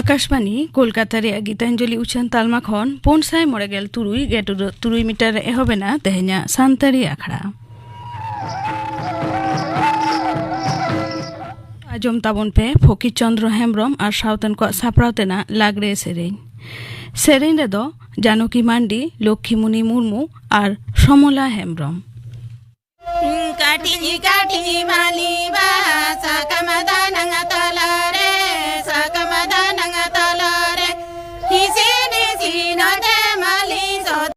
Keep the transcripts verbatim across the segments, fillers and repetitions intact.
ᱟᱠᱟᱥᱵᱟᱱᱤ ᱠᱳᱞᱠᱟᱛᱟ ᱨᱮᱭᱟᱜ ᱜᱤᱛᱟᱧᱡᱚᱞᱤ ᱩᱪᱷᱟᱹᱱ ᱛᱟᱞᱢᱟ ᱠᱷᱚᱱ ᱯᱩᱱ ᱥᱟᱭ ᱢᱚᱬᱮ ᱜᱮᱞ ᱛᱩᱨᱩᱭ ᱜᱮᱴ ᱩᱰᱟᱹᱜ ᱛᱩᱨᱩᱭ ᱢᱤᱴᱟᱨ ᱨᱮ ᱮᱦᱚᱵ ᱮᱱᱟ ᱛᱮᱦᱮᱧᱟᱜ ᱥᱟᱱᱛᱟᱲᱤ ᱟᱠᱷᱲᱟ᱾ ᱟᱸᱡᱚᱢ ᱛᱟᱵᱚᱱ ᱯᱮ ᱯᱷᱚᱠᱤᱨ ᱪᱚᱸᱫᱽᱨᱚ ᱦᱮᱢᱵᱽᱨᱚᱢ ᱟᱨ ᱥᱟᱶᱛᱮᱱ ᱠᱚᱣᱟᱜ ᱥᱟᱯᱲᱟᱣ ᱛᱮᱱᱟᱜ ᱞᱟᱜᱽᱲᱮ ᱥᱮᱨᱮᱧ᱾ ᱥᱮᱨᱮᱧ ᱨᱮᱫᱚ ᱡᱟᱱᱚᱠᱤ ᱢᱟᱱᱰᱤ, ᱞᱚᱠᱠᱷᱤᱢᱩᱱᱤ ᱢᱩᱨᱢᱩ ᱟᱨ ᱥᱚᱢᱚᱞᱟ ᱦᱮᱢᱵᱽᱨᱚᱢ᱾ ᱠᱟᱹᱴᱤᱡ ᱠᱟᱹᱴᱤᱡ ᱢᱟᱹᱞᱤ ᱵᱟᱦᱟ ᱥᱟᱠᱟᱢ ᱫᱟᱱᱟᱝ ᱛᱟᱞᱟᱨᱮ, ᱥᱟᱠᱟᱢ ᱫᱟᱱᱟᱝ ᱛᱟᱞᱟᱨᱮ, ᱦᱤᱥᱤ ᱦᱤᱥᱤ ᱱᱚᱰᱮ ᱢᱟᱹᱞᱤ ᱥᱚᱫ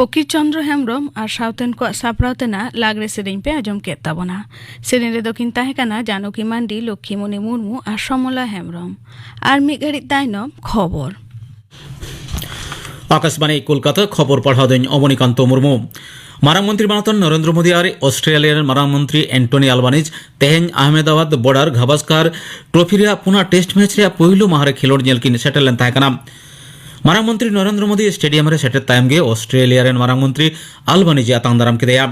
ᱚᱠᱤᱨ ᱪᱚᱱᱫᱨᱚ ᱦᱮᱢᱵᱽᱨᱚᱢ ᱟᱨ ᱥᱟᱶᱛᱮᱱ ᱠᱚᱣᱟᱜ ᱥᱟᱯᱲᱟᱣ ᱛᱮᱱᱟᱜ ᱞᱟᱜᱽᱲᱮ ᱥᱮᱨᱮᱧ ᱯᱮ ᱟᱸᱡᱚᱢ ᱠᱮᱫ ᱛᱟᱵᱚᱱᱟ᱾ ᱥᱮᱨᱮᱧ ᱨᱮᱫᱚ ᱠᱤᱱ ᱛᱟᱦᱮᱸ ᱠᱟᱱᱟ ᱡᱟᱱᱚᱠᱤ ᱢᱟᱱᱰᱤ, ᱞᱚᱠᱠᱷᱤᱢᱚᱱᱤ ᱢᱩᱨᱢᱩ ᱟᱨ ᱥᱚᱢᱚᱞᱟ ᱦᱮᱢᱵᱽᱨᱚᱢ᱾ ᱟᱨ ᱢᱤᱫ ᱜᱷᱟᱹᱲᱤᱡ ᱛᱟᱭᱱᱚᱢ ᱠᱷᱚᱵᱚᱨ᱾ ᱟᱠᱟᱥᱵᱟᱬᱤ ᱠᱳᱞᱠᱟᱛᱟ, ᱠᱷᱚᱵᱚᱨ ᱯᱟᱲᱦᱟᱣ ᱫᱚᱧ ᱚᱵᱚᱱᱤᱠᱟᱱᱛᱚ ᱢᱩᱨᱢᱩ᱾ ᱢᱟᱨᱟᱝ ᱢᱚᱱᱛᱨᱤ ᱢᱟᱱᱚᱛᱟᱱ ᱱᱚᱨᱮᱱᱫᱨᱚ ᱢᱳᱫᱤ ᱟᱨ ᱚᱥᱴᱨᱮᱞᱤᱭᱟ ᱨᱮᱱ ᱢᱟᱨᱟᱝ ᱢᱚᱱᱛᱨᱤ ᱮᱱᱴᱚᱱᱤ ᱟᱞᱵᱟᱱᱤᱡ ᱛᱮᱦᱮᱧ ᱟᱦᱢᱮᱫᱟᱵᱟᱫᱽ ᱵᱚᱰᱟᱨ ᱜᱟᱵᱷᱟᱥᱠᱟᱨ ᱴᱨᱚᱯᱷᱤ ᱨᱮᱭᱟᱜ ᱯᱩᱱᱟ ᱴᱮᱥᱴ ᱢᱮᱪ ᱨᱮᱭᱟᱜ ᱯᱩᱭᱞᱩ ᱢᱟᱦᱟ ᱨᱮ ᱠᱷᱮᱞᱳᱰ ᱧᱮᱞ ᱠᱤᱱ ᱥᱮᱴᱮᱨ ᱞᱮᱱ ᱛᱟᱦᱮᱸ ᱠᱟᱱᱟ᱾ ᱢᱟᱨᱟᱝ ᱢᱚᱱᱛᱨᱤ ᱱᱚᱨᱮᱱᱫᱨᱚ ᱢᱳᱫᱤ ᱥᱴᱮᱰᱤᱭᱟᱢ ᱨᱮ ᱥᱮᱴᱮᱨ ᱛᱟᱭᱚᱢ ᱜᱮ ᱚᱥᱴᱨᱮᱞᱤᱭᱟ ᱨᱮᱱ ᱢᱟᱨᱟᱝ ᱢᱚᱱᱛᱨᱤ ᱟᱞᱵᱟᱱᱤᱡ ᱮ ᱟᱛᱟᱝ ᱫᱟᱨᱟᱢ ᱠᱮᱫᱮᱭᱟ᱾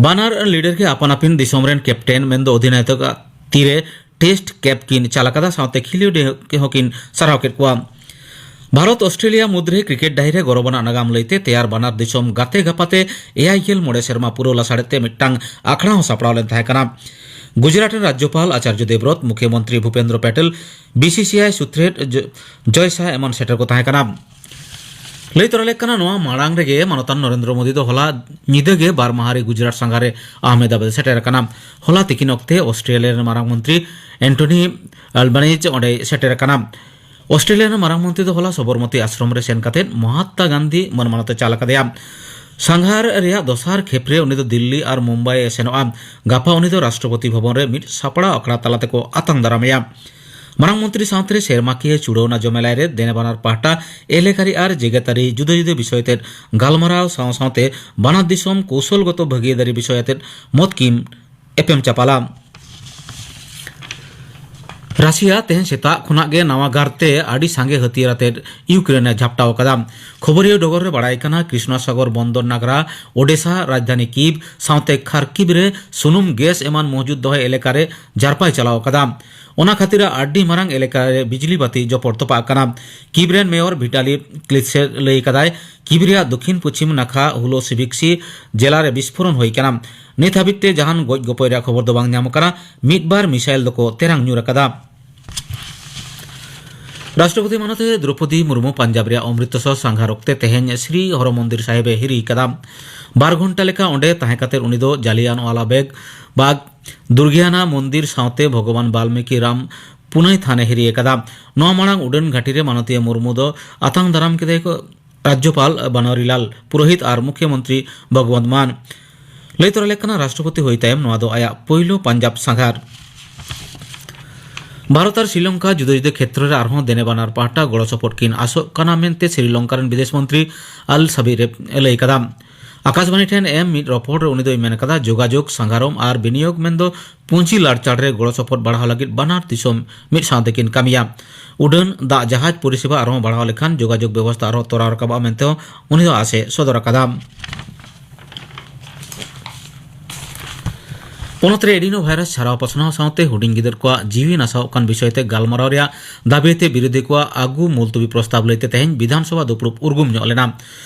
ᱵᱟᱱᱟᱨ ᱞᱤᱰᱟᱨ ᱜᱮ ᱟᱯᱟᱱ ᱟᱹᱯᱤᱱ ᱫᱤᱥᱚᱢ ᱨᱮᱱ ᱠᱮᱯᱴᱮᱱ ᱢᱮᱱᱫᱚ ᱚᱫᱷᱤᱱᱟᱭᱚᱠ ᱟᱜ ᱛᱤᱨᱮ ᱴᱮᱥᱴ ᱠᱮᱯ ᱠᱤᱱ ᱪᱟᱞ ᱟᱠᱟᱫᱟ, ᱥᱟᱶᱛᱮ ᱠᱷᱮᱞᱳᱰᱤᱭᱟᱹ ᱠᱚᱦᱚᱸ ᱠᱤᱱ ᱥᱟᱨᱦᱟᱣ ᱠᱮᱫ ᱠᱚᱣᱟ᱾ ᱵᱷᱟᱨᱚᱛ ᱚᱥᱴᱨᱮᱞᱤᱭᱟ ᱢᱩᱫᱽᱨᱮ ᱠᱨᱤᱠᱮᱴ ᱰᱟᱹᱦᱤ ᱨᱮ ᱜᱚᱨᱚᱵᱟᱱᱟᱜ ᱱᱟᱜᱟᱢ ᱞᱟᱹᱭᱛᱮ ᱛᱮᱭᱟᱨ ᱵᱟᱱᱟᱨ ᱫᱤᱥᱚᱢ ᱜᱟᱛᱮ ᱜᱟᱯᱟᱛᱮ ᱮᱭᱟᱭ ᱜᱮᱞ ᱢᱚᱬᱮ ᱥᱮᱨᱢᱟ ᱯᱩᱨᱟᱹᱣ ᱞᱟᱥᱟᱲᱦᱮᱫ ᱛᱮ ᱢᱤᱫᱴᱟᱝ ᱟᱠᱷᱲᱟ ᱦᱚᱸ ᱥᱟᱯᱲᱟᱣ ᱞᱮᱱ ᱛᱟᱦᱮᱸ ᱠᱟᱱᱟ᱾ ᱜᱩᱡᱽᱨᱟᱴ ᱨᱮᱱ ᱨᱟᱡᱽᱡᱚᱯᱟᱞ ᱟᱪᱟᱨᱡᱚ ᱫᱮᱵᱨᱚᱛ, ᱢᱩᱠᱷᱭᱚᱢᱚᱱᱛᱨᱤ ᱵᱷᱩᱯᱮᱱᱫᱨᱚ ᱯᱮᱴᱮᱞ, ᱵᱤᱥᱤᱥᱤᱟᱭ ᱥᱩᱛᱨᱮᱛ ᱡᱚ-, ᱡᱚᱭ ᱥᱟᱦ ᱮᱢᱟᱱ ᱥᱮᱴᱮᱨ ᱠᱚ ᱛᱟᱦᱮᱸ ᱠᱟᱱᱟ᱾ ᱞᱟᱹᱭ ᱛᱚᱨᱟ ᱞᱮᱠ ᱠᱟᱱᱟ, ᱱᱚᱣᱟ ᱢᱟᱲᱟᱝ ᱨᱮᱜᱮ ᱢᱟᱱᱚᱛᱟᱱ ᱱᱚᱨᱮᱱᱫᱨᱚ ᱢᱳᱫᱤ ᱫᱚ ᱦᱚᱞᱟ ᱧᱤᱫᱟᱹ ᱜᱮ ᱵᱟᱨ ᱢᱟᱦᱟ ᱨᱮ ᱜᱩᱡᱽᱨᱟᱴ ᱥᱟᱸᱜᱷᱟᱨ ᱨᱮ ᱟᱦᱢᱮᱫᱟᱵᱟᱫᱽ ᱮ ᱥᱮᱴᱮᱨ ᱟᱠᱟᱱᱟ᱾ ᱦᱚᱞᱟ ᱛᱤᱠᱤᱱ ᱚᱠᱛᱮ ᱚᱥᱴᱨᱮᱞᱤᱭᱟ ᱨᱮᱱ ᱢᱟᱨᱟᱝ ᱢᱚᱱᱛᱨᱤ ᱮᱱᱴᱚᱱᱤ ᱟᱞᱵᱟᱱᱤᱡ ᱚᱸᱰᱮᱭ ᱥᱮᱴᱮᱨ ᱟᱠᱟᱱᱟ᱾ ᱚᱥᱴᱨᱮᱞᱤᱭᱟ ᱨᱮᱱ ᱢᱟᱨᱟᱝ ᱢᱚᱱᱛᱨᱤ ᱫᱚ ᱦᱚᱞᱟ ᱥᱚᱵᱚᱨᱢᱚᱛᱤ ᱟᱥᱨᱚᱢ ᱨᱮ ᱥᱮᱱ ᱠᱟᱛᱮ ᱢᱚᱦᱟᱛᱢᱟ ᱜᱟᱱᱫᱷᱤ ᱢᱟᱹᱱ ᱢᱟᱱᱚᱛ ᱮ ᱪᱟᱞ ᱟᱠᱟᱫᱮᱭᱟ᱾ ᱥᱟᱸᱜᱷᱟᱨ ᱨᱮᱭᱟᱜ ᱫᱚᱥᱟᱨ ᱠᱷᱮᱯ ᱨᱮ ᱩᱱᱤ ᱫᱚ ᱫᱤᱞᱞᱤ ᱟᱨ ᱢᱩᱢᱵᱟᱭ ᱮ ᱥᱮᱱᱚᱜᱼᱟ᱾ ᱜᱟᱯᱟ ᱩᱱᱤ ᱫᱚ ᱨᱟᱥᱴᱨᱚᱯᱚᱛᱤ ᱵᱷᱚᱵᱚᱱ ᱨᱮ ᱢᱤᱫ ᱥᱟᱯᱲᱟᱣ ᱟᱠᱷᱲᱟ ᱛᱟᱞᱟ ᱛᱮᱠᱚ ᱟᱛᱟᱝ ᱫᱟᱨᱟᱢᱮᱭᱟ᱾ ᱢᱟᱨᱟᱝ ᱢᱚᱱᱛᱨᱤ ᱥᱟᱶᱛᱮ ᱥᱮᱨᱢᱟᱠᱤᱭᱟᱹ ᱪᱩᱲᱟᱹᱣᱱᱟ ᱡᱚᱢᱮᱞᱟᱭ ᱨᱮ ᱫᱮᱱᱮ ᱵᱟᱱᱟᱨ ᱯᱟᱦᱴᱟ ᱮᱞᱮᱠᱟᱨᱤ ᱟᱨ ᱡᱮᱜᱮᱛᱟᱹᱨᱤ ᱡᱩᱫᱟᱹ ᱡᱩᱫᱟᱹ ᱵᱤᱥᱚᱭ ᱛᱮ ᱜᱟᱞᱢᱟᱨᱟᱣ ᱥᱟᱶ ᱥᱟᱶᱛᱮ ᱵᱟᱱᱟᱨ ᱫᱤᱥᱚᱢ ᱠᱳᱣᱥᱚᱞᱜᱚᱛᱚ ᱵᱷᱟᱹᱜᱤᱫᱟᱨᱤ ᱵᱤᱥᱚᱭ ᱟᱛᱮ ᱢᱚᱛ ᱠᱤᱱ ᱮᱯᱮᱢ ᱪᱟᱯᱟᱞᱟ᱾ ᱨᱟᱥᱤᱭᱟ ᱛᱮᱦᱮᱧ ᱥᱮᱛᱟᱜ ᱠᱷᱚᱱᱟᱜ ᱜᱮ ᱱᱟᱣᱟ ᱜᱟᱨᱛᱮ ᱟᱹᱰᱤ ᱥᱟᱸᱜᱮ ᱦᱟᱹᱛᱭᱟᱹᱨ ᱟᱛᱮ ᱤᱭᱩᱠᱨᱮᱱ ᱮ ᱡᱷᱟᱯᱴᱟᱣ ᱟᱠᱟᱫᱟ᱾ ᱠᱷᱚᱵᱚᱨᱤᱭᱟᱹ ᱰᱚᱜᱚᱨ ᱨᱮ ᱵᱟᱲᱟᱭ ᱠᱟᱱᱟ, ᱠᱨᱤᱥᱱᱚᱥᱟᱜᱚᱨ ᱵᱚᱱᱫᱚᱨ ᱱᱟᱜᱽᱨᱟ, ᱳᱰᱮᱥᱟ, ᱨᱟᱡᱽᱫᱷᱟᱱᱤ ᱠᱤᱵᱽ ᱥᱟᱶᱛᱮ ᱠᱷᱟᱨᱠᱤᱵᱽ ᱨᱮ ᱥᱩᱱᱩᱢ ᱜᱮᱥ ᱮᱢᱟᱱ ᱢᱚᱦᱡᱩᱫ ᱫᱚᱦᱚ ᱮᱞᱟᱠᱟ ᱨᱮ ᱡᱟᱨᱯᱟᱭ ᱪᱟᱞᱟᱣ ᱟᱠᱟᱫᱟ᱾ ᱚᱱᱟ ᱠᱷᱟᱹᱛᱤᱨ ᱟᱹᱰᱤ ᱢᱟᱨᱟᱝ ᱮᱞᱟᱠᱟ ᱨᱮ ᱵᱤᱡᱽᱞᱤ ᱵᱟᱹᱛᱤ ᱡᱚᱯᱚᱲ ᱛᱚᱯᱟᱜ ᱟᱠᱟᱱᱟ᱾ ᱠᱤᱵᱽ ᱨᱮᱱ ᱢᱮᱭᱚᱨ ᱵᱷᱤᱴᱟᱞᱤ ᱠᱞᱤᱛᱥᱮ ᱞᱟᱹᱭ ᱟᱠᱟᱫᱟᱭ, ᱠᱤᱵᱽ ᱨᱮᱭᱟᱜ ᱫᱚᱠᱷᱤᱱ ᱯᱚᱪᱷᱤᱢ ᱱᱟᱠᱷᱟ ᱦᱩᱞᱳ ᱥᱤᱵᱤᱠᱥᱤ ᱡᱮᱞᱟ ᱨᱮ ᱵᱤᱥᱯᱷᱳᱨᱚᱱ ᱦᱩᱭ ᱟᱠᱟᱱᱟ᱾ ᱱᱤᱛ ᱦᱟᱹᱵᱤᱡ ᱛᱮ ᱡᱟᱦᱟᱱ ᱜᱚᱡ ᱜᱚᱯᱚᱡ ᱨᱮᱭᱟᱜ ᱠᱷᱚᱵᱚᱨ ᱫᱚ ᱵᱟᱝ ᱧᱟᱢ ᱟᱠᱟᱱᱟ᱾ ᱢᱤᱫ ᱵᱟᱨ ᱢᱤᱥᱟᱭᱮᱞ ᱫᱚᱠᱚ ᱛᱮᱨᱟᱝ ᱧᱩᱨ ᱟᱠᱟᱫᱟ᱾ ᱨᱟᱥᱴᱨᱚᱯᱚᱛᱤ ᱢᱟᱱᱚᱛ ᱫᱨᱚᱯᱚᱫᱤ ᱢᱩᱨᱢᱩ ᱯᱟᱧᱡᱟᱵᱽ ᱨᱮᱭᱟᱜ ᱚᱢᱨᱤᱛᱥᱚᱨ ᱥᱟᱸᱜᱷᱟᱨ ᱚᱠᱛᱮ ᱛᱮᱦᱮᱧ ᱥᱨᱤ ᱦᱚᱨᱚ ᱢᱚᱱᱫᱤᱨ ᱥᱟᱦᱮᱵ ᱮ ᱦᱤᱨᱤ ᱟᱠᱟᱫᱟ᱾ ᱵᱟᱨ ᱜᱷᱚᱱᱴᱟ ᱞᱮᱠᱟ ᱚᱸᱰᱮ ᱛᱟᱦᱮᱸ ᱠᱟᱛᱮ ᱩᱱᱤ ᱫᱚ ᱡᱟᱞᱤᱭᱟᱱᱣᱟᱞᱟ ᱵᱮᱜᱽ, ᱵᱟᱜᱽ, ᱫᱩᱨᱜᱤᱭᱟᱱᱟ ᱢᱚᱱᱫᱤᱨ ᱥᱟᱶᱛᱮ ᱵᱷᱚᱜᱚᱵᱟᱱ ᱵᱟᱞᱢᱤᱠᱤ ᱨᱟᱢ ᱯᱩᱱᱟᱹᱭ ᱛᱷᱟᱱ ᱮ ᱦᱤᱨᱤ ᱟᱠᱟᱫᱟ᱾ ᱱᱚᱣᱟ ᱢᱟᱲᱟᱝ ᱩᱰᱟᱹᱱ ᱜᱷᱟᱹᱴᱤ ᱨᱮ ᱢᱟᱱᱚᱛᱤᱭᱟᱹ ᱢᱩᱨᱢᱩ ᱫᱚ ᱟᱛᱟᱝ ᱫᱟᱨᱟᱢ ᱠᱮᱫᱮᱭᱟ ᱠᱚ᱾ ᱨᱟᱡᱽᱡᱚᱯᱟᱞ ᱵᱟᱱᱣᱟᱨᱤᱞᱟᱞ ᱯᱩᱨᱳᱦᱤᱛ ᱟᱨ ᱢᱩᱠᱷᱭᱚᱢᱚᱱᱛᱨᱤ ᱵᱷᱚᱜᱽᱵᱚᱱᱛ ᱢᱟᱱ᱾ ᱞᱟᱹᱭ ᱛᱚᱨᱟ ᱞᱮᱠ ᱠᱟᱱᱟ, ᱨᱟᱥᱴᱨᱚᱯᱚᱛᱤ ᱦᱩᱭ ᱛᱟᱭᱚᱢ ᱱᱚᱣᱟ ᱫᱚ ᱟᱭᱟᱜ ᱯᱳᱭᱞᱳ ᱯᱟᱧᱡᱟᱵᱽ ᱥᱟᱸᱜᱷᱟᱨ᱾ ᱵᱷᱟᱨᱚᱛ ᱟᱨ ᱥᱨᱤᱞᱚᱝᱠᱟ ᱡᱩᱫᱟᱹ ᱡᱩᱫᱟᱹ ᱠᱷᱮᱛᱨᱚ ᱨᱮ ᱟᱨᱦᱚᱸ ᱫᱮᱱᱮ ᱵᱟᱱᱟᱨ ᱯᱟᱦᱴᱟ ᱜᱚᱲᱚ ᱥᱚᱯᱚᱦᱚᱫ ᱠᱤᱱ ᱟᱥᱚᱜ ᱠᱟᱱᱟ ᱢᱮᱱᱛᱮ ᱥᱨᱤᱞᱚᱝᱠᱟ ᱨᱮᱱ ᱵᱤᱫᱮᱥ ᱢᱚᱱᱛᱨᱤ ᱟᱞ ᱥᱟᱵᱤᱨ ᱮ ᱞᱟᱹᱭ ᱠᱟᱫᱟ᱾ ᱟᱠᱟᱥᱵᱟᱱᱤ ᱴᱷᱮᱱ ᱮᱢ ᱢᱤᱫ ᱨᱚᱯᱚᱲ ᱨᱮ ᱩᱱᱤ ᱫᱚᱭ ᱢᱮᱱ ᱠᱟᱫᱟ, ᱡᱳᱜᱟᱡᱳᱜᱽ, ᱥᱟᱸᱜᱟᱨᱚᱢ ᱟᱨ ᱵᱤᱱᱤᱭᱳᱜᱽ ᱢᱮᱱᱫᱚ ᱯᱩᱸᱡᱤ ᱞᱟᱲᱪᱟᱲ ᱨᱮ ᱜᱚᱲᱚ ᱥᱚᱯᱚᱦᱚᱫ ᱵᱟᱲᱦᱟᱣ ᱞᱟᱹᱜᱤᱫ ᱵᱟᱱᱟᱨ ᱫᱤᱥᱚᱢ ᱢᱤᱫ ᱥᱟᱶ ᱛᱮᱠᱤᱱ ᱠᱟᱹᱢᱤᱭᱟ᱾ ᱩᱰᱟᱹᱱ ᱫᱟᱜ ᱡᱟᱦᱟᱡᱽ ᱯᱚᱨᱤᱥᱮᱵᱟ ᱟᱨᱦᱚᱸ ᱵᱟᱲᱦᱟᱣ ᱞᱮᱠᱷᱟᱱ ᱡᱳᱜᱟᱡᱳᱜᱽ ᱵᱮᱵᱚᱥᱛᱟ ᱟᱨᱦᱚᱸ ᱛᱚᱨᱟᱣ ᱨᱟᱠᱟᱵᱼᱟ ᱢᱮᱱᱛᱮ ᱦᱚᱸ ᱩᱱᱤ ᱫᱚ ᱟᱥᱮ ᱥᱚᱫᱚᱨ ᱟᱠᱟᱫᱟ᱾ ᱯᱚᱱᱚᱛ ᱨᱮ ᱮᱰᱤᱱᱳ ᱵᱷᱟᱭᱨᱟᱥ ᱪᱷᱟᱨᱟᱣ ᱯᱟᱥᱱᱟᱣ ᱥᱟᱶᱛᱮ ᱦᱩᱰᱤᱧ ᱜᱤᱫᱟᱹᱨ ᱠᱚᱣᱟᱜ ᱡᱤᱣᱤ ᱱᱟᱥᱟᱣᱚᱜ ᱠᱟᱱ ᱵᱤᱥᱚᱭ ᱛᱮ ᱜᱟᱞᱢᱟᱨᱟᱣ ᱨᱮᱭᱟᱜ ᱫᱟᱹᱵᱤ ᱛᱮ ᱵᱤᱨᱳᱫᱷᱤ ᱠᱚᱣᱟᱜ ᱟᱹᱜᱩ ᱢᱩᱞᱛᱩᱵᱤ ᱯᱨᱚᱥᱛᱟᱵ ᱞᱟᱹᱭᱛᱮ ᱛᱮᱦᱮᱧ ᱵᱤᱫᱷᱟᱱ ᱥᱚᱵᱷᱟ ᱫᱩᱯᱲᱩᱵ ᱩᱨᱜᱩᱢ ᱧᱚᱜ ᱞᱮᱱᱟ᱾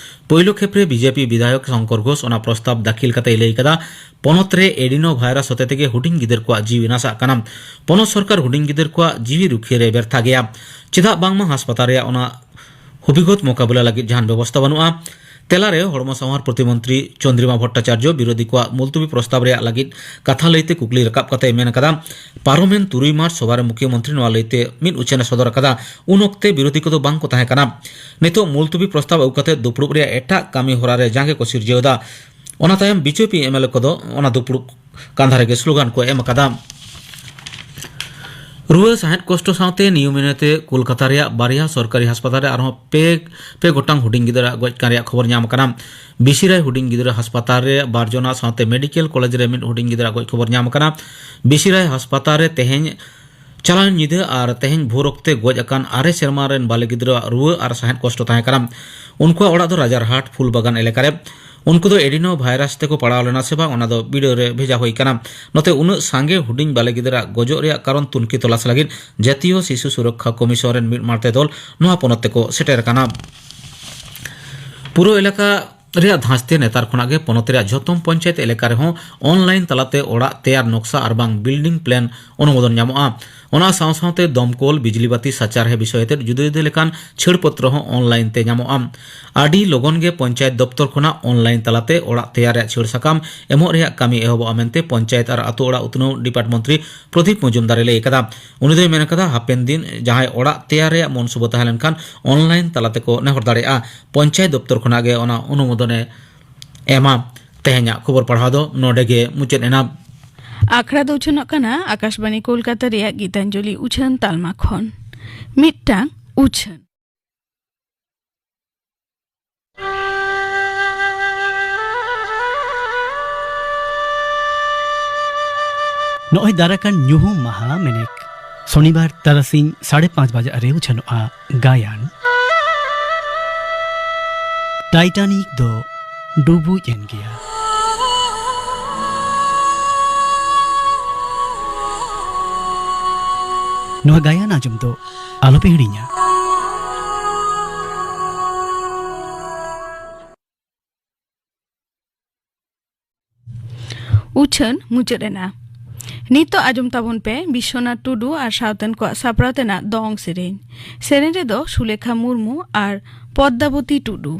ᱯᱳᱭᱞᱳ ᱠᱷᱮᱯ ᱨᱮ ᱵᱤᱡᱮᱯᱤ ᱵᱤᱫᱷᱟᱭᱚᱠ ᱥᱚᱝᱠᱚᱨ ᱜᱷᱳᱥ ᱚᱱᱟ ᱯᱨᱚᱥᱛᱟᱵ ᱫᱟᱹᱠᱷᱤᱞ ᱠᱟᱛᱮᱭ ᱞᱟᱹᱭ ᱠᱟᱫᱟ, ᱯᱚᱱᱚᱛ ᱨᱮ ᱮᱰᱤᱱᱳ ᱵᱷᱟᱭᱨᱟᱥ ᱦᱚᱛᱮ ᱛᱮᱜᱮ ᱦᱩᱰᱤᱧ ᱜᱤᱫᱟᱹᱨ ᱠᱚᱣᱟᱜ ᱡᱤᱣᱤ ᱱᱟᱥᱟᱜ ᱠᱟᱱᱟ᱾ ᱯᱚᱱᱚᱛ ᱥᱚᱨᱠᱟᱨ ᱦᱩᱰᱤᱧ ᱜᱤᱫᱟᱹᱨ ᱠᱚᱣᱟᱜ ᱡᱤᱣᱤ ᱨᱩᱠᱷᱤᱭᱟᱹ ᱨᱮ ᱵᱮᱨᱛᱷᱟ ᱜᱮᱭᱟ᱾ ᱪᱮᱫᱟᱜ ᱵᱟᱝᱢᱟ ᱦᱟᱥᱯᱟᱛᱟᱞ ᱨᱮᱭᱟᱜ ᱚᱱᱟ ᱦᱩᱵᱤᱜᱚᱛ ᱢᱳᱠᱟᱵᱤᱞᱟ ᱞᱟᱹᱜᱤᱫ ᱡᱟᱦᱟᱱ ᱵᱮᱵᱚᱥᱛᱷᱟ ᱵᱟᱹᱱᱩᱜᱼᱟ᱾ ᱛᱮᱞᱟᱨᱮ ᱦᱚᱲᱢᱚ ᱥᱟᱶᱟᱨ ᱯᱨᱚᱛᱤᱢᱚᱱᱛᱨᱤ ᱪᱚᱱᱫᱨᱤᱢᱟ ᱵᱷᱚᱴᱴᱟᱪᱟᱨᱡᱚ ᱵᱤᱨᱳᱫᱷᱤ ᱠᱚᱣᱟᱜ ᱢᱩᱞᱛᱩᱵᱤ ᱯᱨᱚᱥᱛᱟᱵ ᱨᱮᱭᱟᱜ ᱞᱟᱹᱜᱤᱫ ᱠᱟᱛᱷᱟ ᱞᱟᱹᱭᱛᱮ ᱠᱩᱠᱞᱤ ᱨᱟᱠᱟᱵ ᱠᱟᱛᱮᱭ ᱢᱮᱱ ᱟᱠᱟᱫᱟ, ᱯᱟᱨᱚᱢᱮᱱ ᱛᱩᱨᱩᱭ ᱢᱟᱨᱪ ᱥᱚᱵᱷᱟ ᱨᱮ ᱢᱩᱠᱷᱭᱚᱢᱚᱱᱛᱨᱤ ᱱᱚᱣᱟ ᱞᱟᱹᱭᱛᱮ ᱢᱤᱫ ᱩᱪᱷᱟᱹᱱ ᱮ ᱥᱚᱫᱚᱨ ᱟᱠᱟᱫᱟ᱾ ᱩᱱ ᱚᱠᱛᱮ ᱵᱤᱨᱳᱫᱷᱤ ᱠᱚᱫᱚ ᱵᱟᱝ ᱠᱚ ᱛᱟᱦᱮᱸ ᱠᱟᱱᱟ᱾ ᱱᱤᱛᱚᱜ ᱢᱩᱞᱛᱩᱵᱤ ᱯᱨᱚᱥᱛᱟᱵ ᱟᱹᱜᱩ ᱠᱟᱛᱮ ᱫᱩᱯᱲᱩᱵ ᱨᱮᱭᱟᱜ ᱮᱴᱟᱜ ᱠᱟᱹᱢᱤ ᱦᱚᱨᱟ ᱨᱮ ᱡᱟᱸᱜᱮ ᱠᱚ ᱥᱤᱨᱡᱟᱹᱣ ᱮᱫᱟ᱾ ᱚᱱᱟ ᱛᱟᱭᱚᱢ ᱵᱤᱡᱮᱯᱤ ᱮᱢᱮᱞᱮ ᱠᱚᱫᱚ ᱚᱱᱟ ᱫᱩᱯᱲᱩᱵ ᱠᱟᱸᱫᱷᱟ ᱨᱮᱜᱮ ᱥᱞᱳᱜᱟᱱ ᱠᱚ ᱮᱢ ᱟᱠᱟᱫᱟ᱾ ᱨᱩᱣᱟᱹ ᱥᱟᱦᱮᱫ ᱠᱚᱥᱴᱚ ᱥᱟᱶᱛᱮ ᱱᱤᱭᱩᱢᱳᱱᱤᱭᱟ ᱛᱮ ᱠᱳᱞᱠᱟᱛᱟ ᱨᱮᱭᱟᱜ ᱵᱟᱨᱭᱟ ᱥᱚᱨᱠᱟᱨᱤ ᱦᱟᱥᱯᱟᱛᱟᱞ ᱨᱮ ᱟᱨᱦᱚᱸ ᱯᱮ, ᱯᱮ ᱜᱚᱴᱟᱝ ᱦᱩᱰᱤᱧ ᱜᱤᱫᱽᱨᱟᱹ ᱜᱚᱡ ᱠᱟᱱ ᱨᱮᱭᱟᱜ ᱠᱷᱚᱵᱚᱨ ᱧᱟᱢ ᱟᱠᱟᱱᱟ᱾ ᱵᱤᱥᱤᱨᱟᱭ ᱦᱩᱰᱤᱧ ᱜᱤᱫᱽᱨᱟᱹ ᱦᱟᱥᱯᱟᱛᱟᱞ ᱨᱮ ᱵᱟᱨ ᱡᱚᱱᱟ ᱥᱟᱶᱛᱮ ᱢᱮᱰᱤᱠᱮᱞ ᱠᱚᱞᱮᱡᱽ ᱨᱮ ᱢᱤᱫ ᱦᱩᱰᱤᱧ ᱜᱤᱫᱽᱨᱟᱹ ᱜᱚᱡ ᱠᱷᱚᱵᱚᱨ ᱧᱟᱢ ᱟᱠᱟᱱᱟ᱾ ᱵᱤᱥᱤᱨᱟᱭ ᱦᱟᱥᱯᱟᱛᱟᱞ ᱨᱮ ᱛᱮᱦᱮᱧ ᱪᱟᱞᱟᱣᱮᱱ ᱧᱤᱫᱟᱹ ᱟᱨ ᱛᱮᱦᱮᱧ ᱵᱷᱳᱨ ᱚᱠᱛᱮ ᱜᱚᱡ ᱟᱠᱟᱱ ᱟᱨᱮ ᱥᱮᱨᱢᱟ ᱨᱮᱱ ᱵᱟᱞᱮ ᱜᱤᱫᱽᱨᱟᱹᱣᱟᱜ ᱨᱩᱣᱟᱹ ᱟᱨ ᱥᱟᱦᱮᱫ ᱠᱚᱥᱴᱚ ᱛᱟᱦᱮᱸ ᱠᱟᱱᱟ᱾ ᱩᱱᱠᱩᱣᱟᱜ ᱚᱲᱟᱜ ᱫᱚ ᱨᱟᱡᱟᱨᱦᱟᱴ ᱯᱷᱩᱞ ᱵᱟᱜᱟᱱ ᱮᱞᱟᱠᱟ ᱨᱮ᱾ ᱩᱱᱠᱩ ᱫᱚ ᱮᱰᱤᱱᱳ ᱵᱷᱟᱭᱨᱟᱥ ᱛᱮᱠᱚ ᱯᱟᱲᱟᱣ ᱞᱮᱱᱟ ᱥᱮ ᱵᱟᱝ, ᱚᱱᱟ ᱫᱚ ᱵᱤᱰᱟᱹᱣ ᱨᱮ ᱵᱷᱮᱡᱟ ᱦᱩᱭ ᱠᱟᱱᱟ᱾ ᱱᱚᱛᱮ, ᱩᱱᱟᱹᱜ ᱥᱟᱸᱜᱮ ᱦᱩᱰᱤᱧ ᱵᱟᱞᱮ ᱜᱤᱫᱽᱨᱟᱹᱣᱟᱜ ᱜᱚᱡᱚᱜ ᱨᱮᱭᱟᱜ ᱠᱟᱨᱚᱱ ᱛᱩᱱᱠᱷᱤ ᱛᱚᱞᱟᱥ ᱞᱟᱹᱜᱤᱫ ᱡᱟᱹᱛᱤᱭᱚ ᱥᱤᱥᱩ ᱥᱩᱨᱚᱠᱠᱷᱟ ᱠᱚᱢᱤᱥᱚᱱ ᱨᱮᱱ ᱢᱤᱫ ᱢᱟᱲᱛᱮ ᱫᱚᱞ ᱱᱚᱣᱟ ᱯᱚᱱᱚᱛ ᱛᱮᱠᱚ ᱥᱮᱴᱮᱨ ᱟᱠᱟᱱᱟ᱾ ᱯᱩᱨᱟᱹ ᱮᱞᱟᱠᱟ ᱨᱮᱭᱟᱜ ᱫᱷᱟᱸᱡᱽᱛᱮ ᱱᱮᱛᱟᱨ ᱠᱷᱚᱱᱟᱜ ᱜᱮ ᱯᱚᱱᱚᱛ ᱨᱮᱭᱟᱜ ᱡᱷᱚᱛᱚᱢ ᱯᱚᱧᱪᱟᱭᱮᱛ ᱮᱞᱟᱠᱟ ᱨᱮᱦᱚᱸ online ᱛᱟᱞᱟᱛᱮ ᱚᱲᱟᱜ ᱛᱮᱭᱟᱨ ᱱᱚᱠᱥᱟ ᱟᱨ ᱵᱟᱝ building plan ᱚᱱᱩᱢᱳᱫᱚᱱ ᱧᱟᱢᱚᱜᱼᱟ᱾ ᱚᱱᱟ ᱥᱟᱶ ᱥᱟᱶᱛᱮ ᱫᱚᱢᱠᱚᱞ, ᱵᱤᱡᱽᱞᱤ ᱵᱟᱹᱛᱤ, ᱥᱟᱪᱟᱨᱦᱮ ᱵᱤᱥᱚᱭ ᱟᱛᱮ ᱡᱩᱫᱟᱹ ᱡᱩᱫᱟᱹ ᱞᱮᱠᱟᱱ ᱪᱷᱟᱹᱲ ᱯᱚᱛᱨᱚ ᱦᱚᱸ online ᱛᱮ ᱧᱟᱢᱚᱜᱼᱟ᱾ ᱟᱹᱰᱤ ᱞᱚᱜᱚᱱ ᱜᱮ ᱯᱚᱧᱪᱟᱭᱮᱛ ᱫᱚᱯᱛᱚᱨ ᱠᱷᱚᱱᱟᱜ online ᱛᱟᱞᱟᱛᱮ ᱚᱲᱟᱜ ᱛᱮᱭᱟᱨ ᱨᱮᱭᱟᱜ ᱪᱷᱟᱹᱲ ᱥᱟᱠᱟᱢ ᱮᱢᱚᱜ ᱨᱮᱭᱟᱜ ᱠᱟᱹᱢᱤ ᱮᱦᱚᱵᱚᱜᱼᱟ ᱢᱮᱱᱛᱮ ᱯᱚᱧᱪᱟᱭᱮᱛ ᱟᱨ ᱟᱛᱳ ᱚᱲᱟᱜ ᱩᱛᱱᱟᱹᱣ department ᱢᱚᱱᱛᱨᱤ ᱯᱨᱚᱫᱤᱯ ᱢᱚᱡᱩᱢᱫᱟᱨᱮ ᱞᱟᱹᱭ ᱟᱠᱟᱫᱟ᱾ ᱩᱱᱤ ᱫᱚᱭ ᱢᱮᱱ ᱟᱠᱟᱫᱟ, ᱦᱟᱯᱮᱱ ᱫᱤᱱ ᱡᱟᱦᱟᱸᱭ ᱚᱲᱟᱜ ᱛᱮᱭᱟᱨ ᱨᱮᱭᱟᱜ ᱢᱚᱱᱥᱩᱵᱟ ᱛᱟᱦᱮᱸ ᱞᱮᱱᱠᱷᱟᱱ online ᱛᱟᱞᱟ ᱛᱮᱠᱚ ᱱᱮᱦᱚᱨ ᱫᱟᱲᱮᱭᱟᱜᱼᱟ᱾ ᱯᱚᱧᱪᱟᱭᱮᱛ ᱫᱚᱯᱛᱚᱨ ᱠᱷᱚᱱᱟᱜ ᱜᱮ ᱚᱱᱟ ᱚᱱᱩᱢᱳᱫᱚᱱᱮ ᱮᱢᱟ᱾ ᱛᱮᱦᱮᱧᱟᱜ ᱠᱷᱚᱵᱚᱨ ᱯᱟᱲᱦᱟᱣ ᱫᱚ ᱱᱚᱰᱮ ᱜᱮ ᱢᱩᱪᱟᱹᱫ ᱮᱱᱟ᱾ ᱟᱠᱷᱲᱟ ᱫᱚ ᱩᱪᱷᱟᱹᱱᱚᱜ ᱠᱟᱱᱟ ᱟᱠᱟᱥᱵᱟᱬᱤ ᱠᱳᱞᱠᱟᱛᱟ ᱨᱮᱭᱟᱜ ᱜᱤᱛᱟᱧᱡᱚᱞᱤ ᱩᱪᱷᱟᱹᱱ ᱛᱟᱞᱢᱟ ᱠᱷᱚᱱ᱾ ᱢᱤᱫᱴᱟᱝ ᱩᱪᱷᱟᱹᱱ᱾ ᱱᱚᱜᱼᱚᱭ ᱫᱟᱨᱟᱠᱟᱱ ᱧᱩᱦᱩᱢ ᱢᱟᱦᱟ ᱢᱮᱱᱮᱠ ᱥᱚᱱᱤᱵᱟᱨ ᱛᱟᱨᱟᱥᱤᱧ ᱥᱟᱲᱮ ᱯᱟᱸᱪ ᱵᱟᱡᱟᱜ ᱨᱮ ᱩᱪᱷᱟᱹᱱᱚᱜᱼᱟ ᱜᱟᱭᱟᱱ᱾ ᱴᱟᱭᱴᱟᱱᱤᱠ ᱫᱚ ᱰᱩᱵᱩᱡ ᱮᱱ ᱜᱮᱭᱟ᱾ ᱱᱚᱣᱟ ᱜᱟᱭᱟᱱ ᱟᱸᱡᱚᱢ ᱫᱚ ᱟᱞᱚᱯᱮ ᱦᱤᱲᱤᱧᱟ᱾ ᱩᱪᱷᱟᱹᱱ ᱢᱩᱪᱟᱹᱫ ᱮᱱᱟ᱾ ᱱᱤᱛᱚᱜ ᱟᱸᱡᱚᱢ ᱛᱟᱵᱚᱱ ᱯᱮ ᱵᱤᱥᱥᱚᱱᱟᱛᱷ ᱴᱩᱰᱩ ᱟᱨ ᱥᱟᱶᱛᱮᱱ ᱠᱚᱣᱟᱜ ᱥᱟᱯᱲᱟᱣ ᱛᱮᱱᱟᱜ ᱫᱚᱝ ᱥᱮᱨᱮᱧ᱾ ᱥᱮᱨᱮᱧ ᱨᱮᱫᱚ ᱥᱩᱞᱮᱠᱷᱟ ᱢᱩᱨᱢᱩ ᱟᱨ ᱯᱚᱫᱽᱫᱟᱵᱚᱛᱤ ᱴᱩᱰᱩ᱾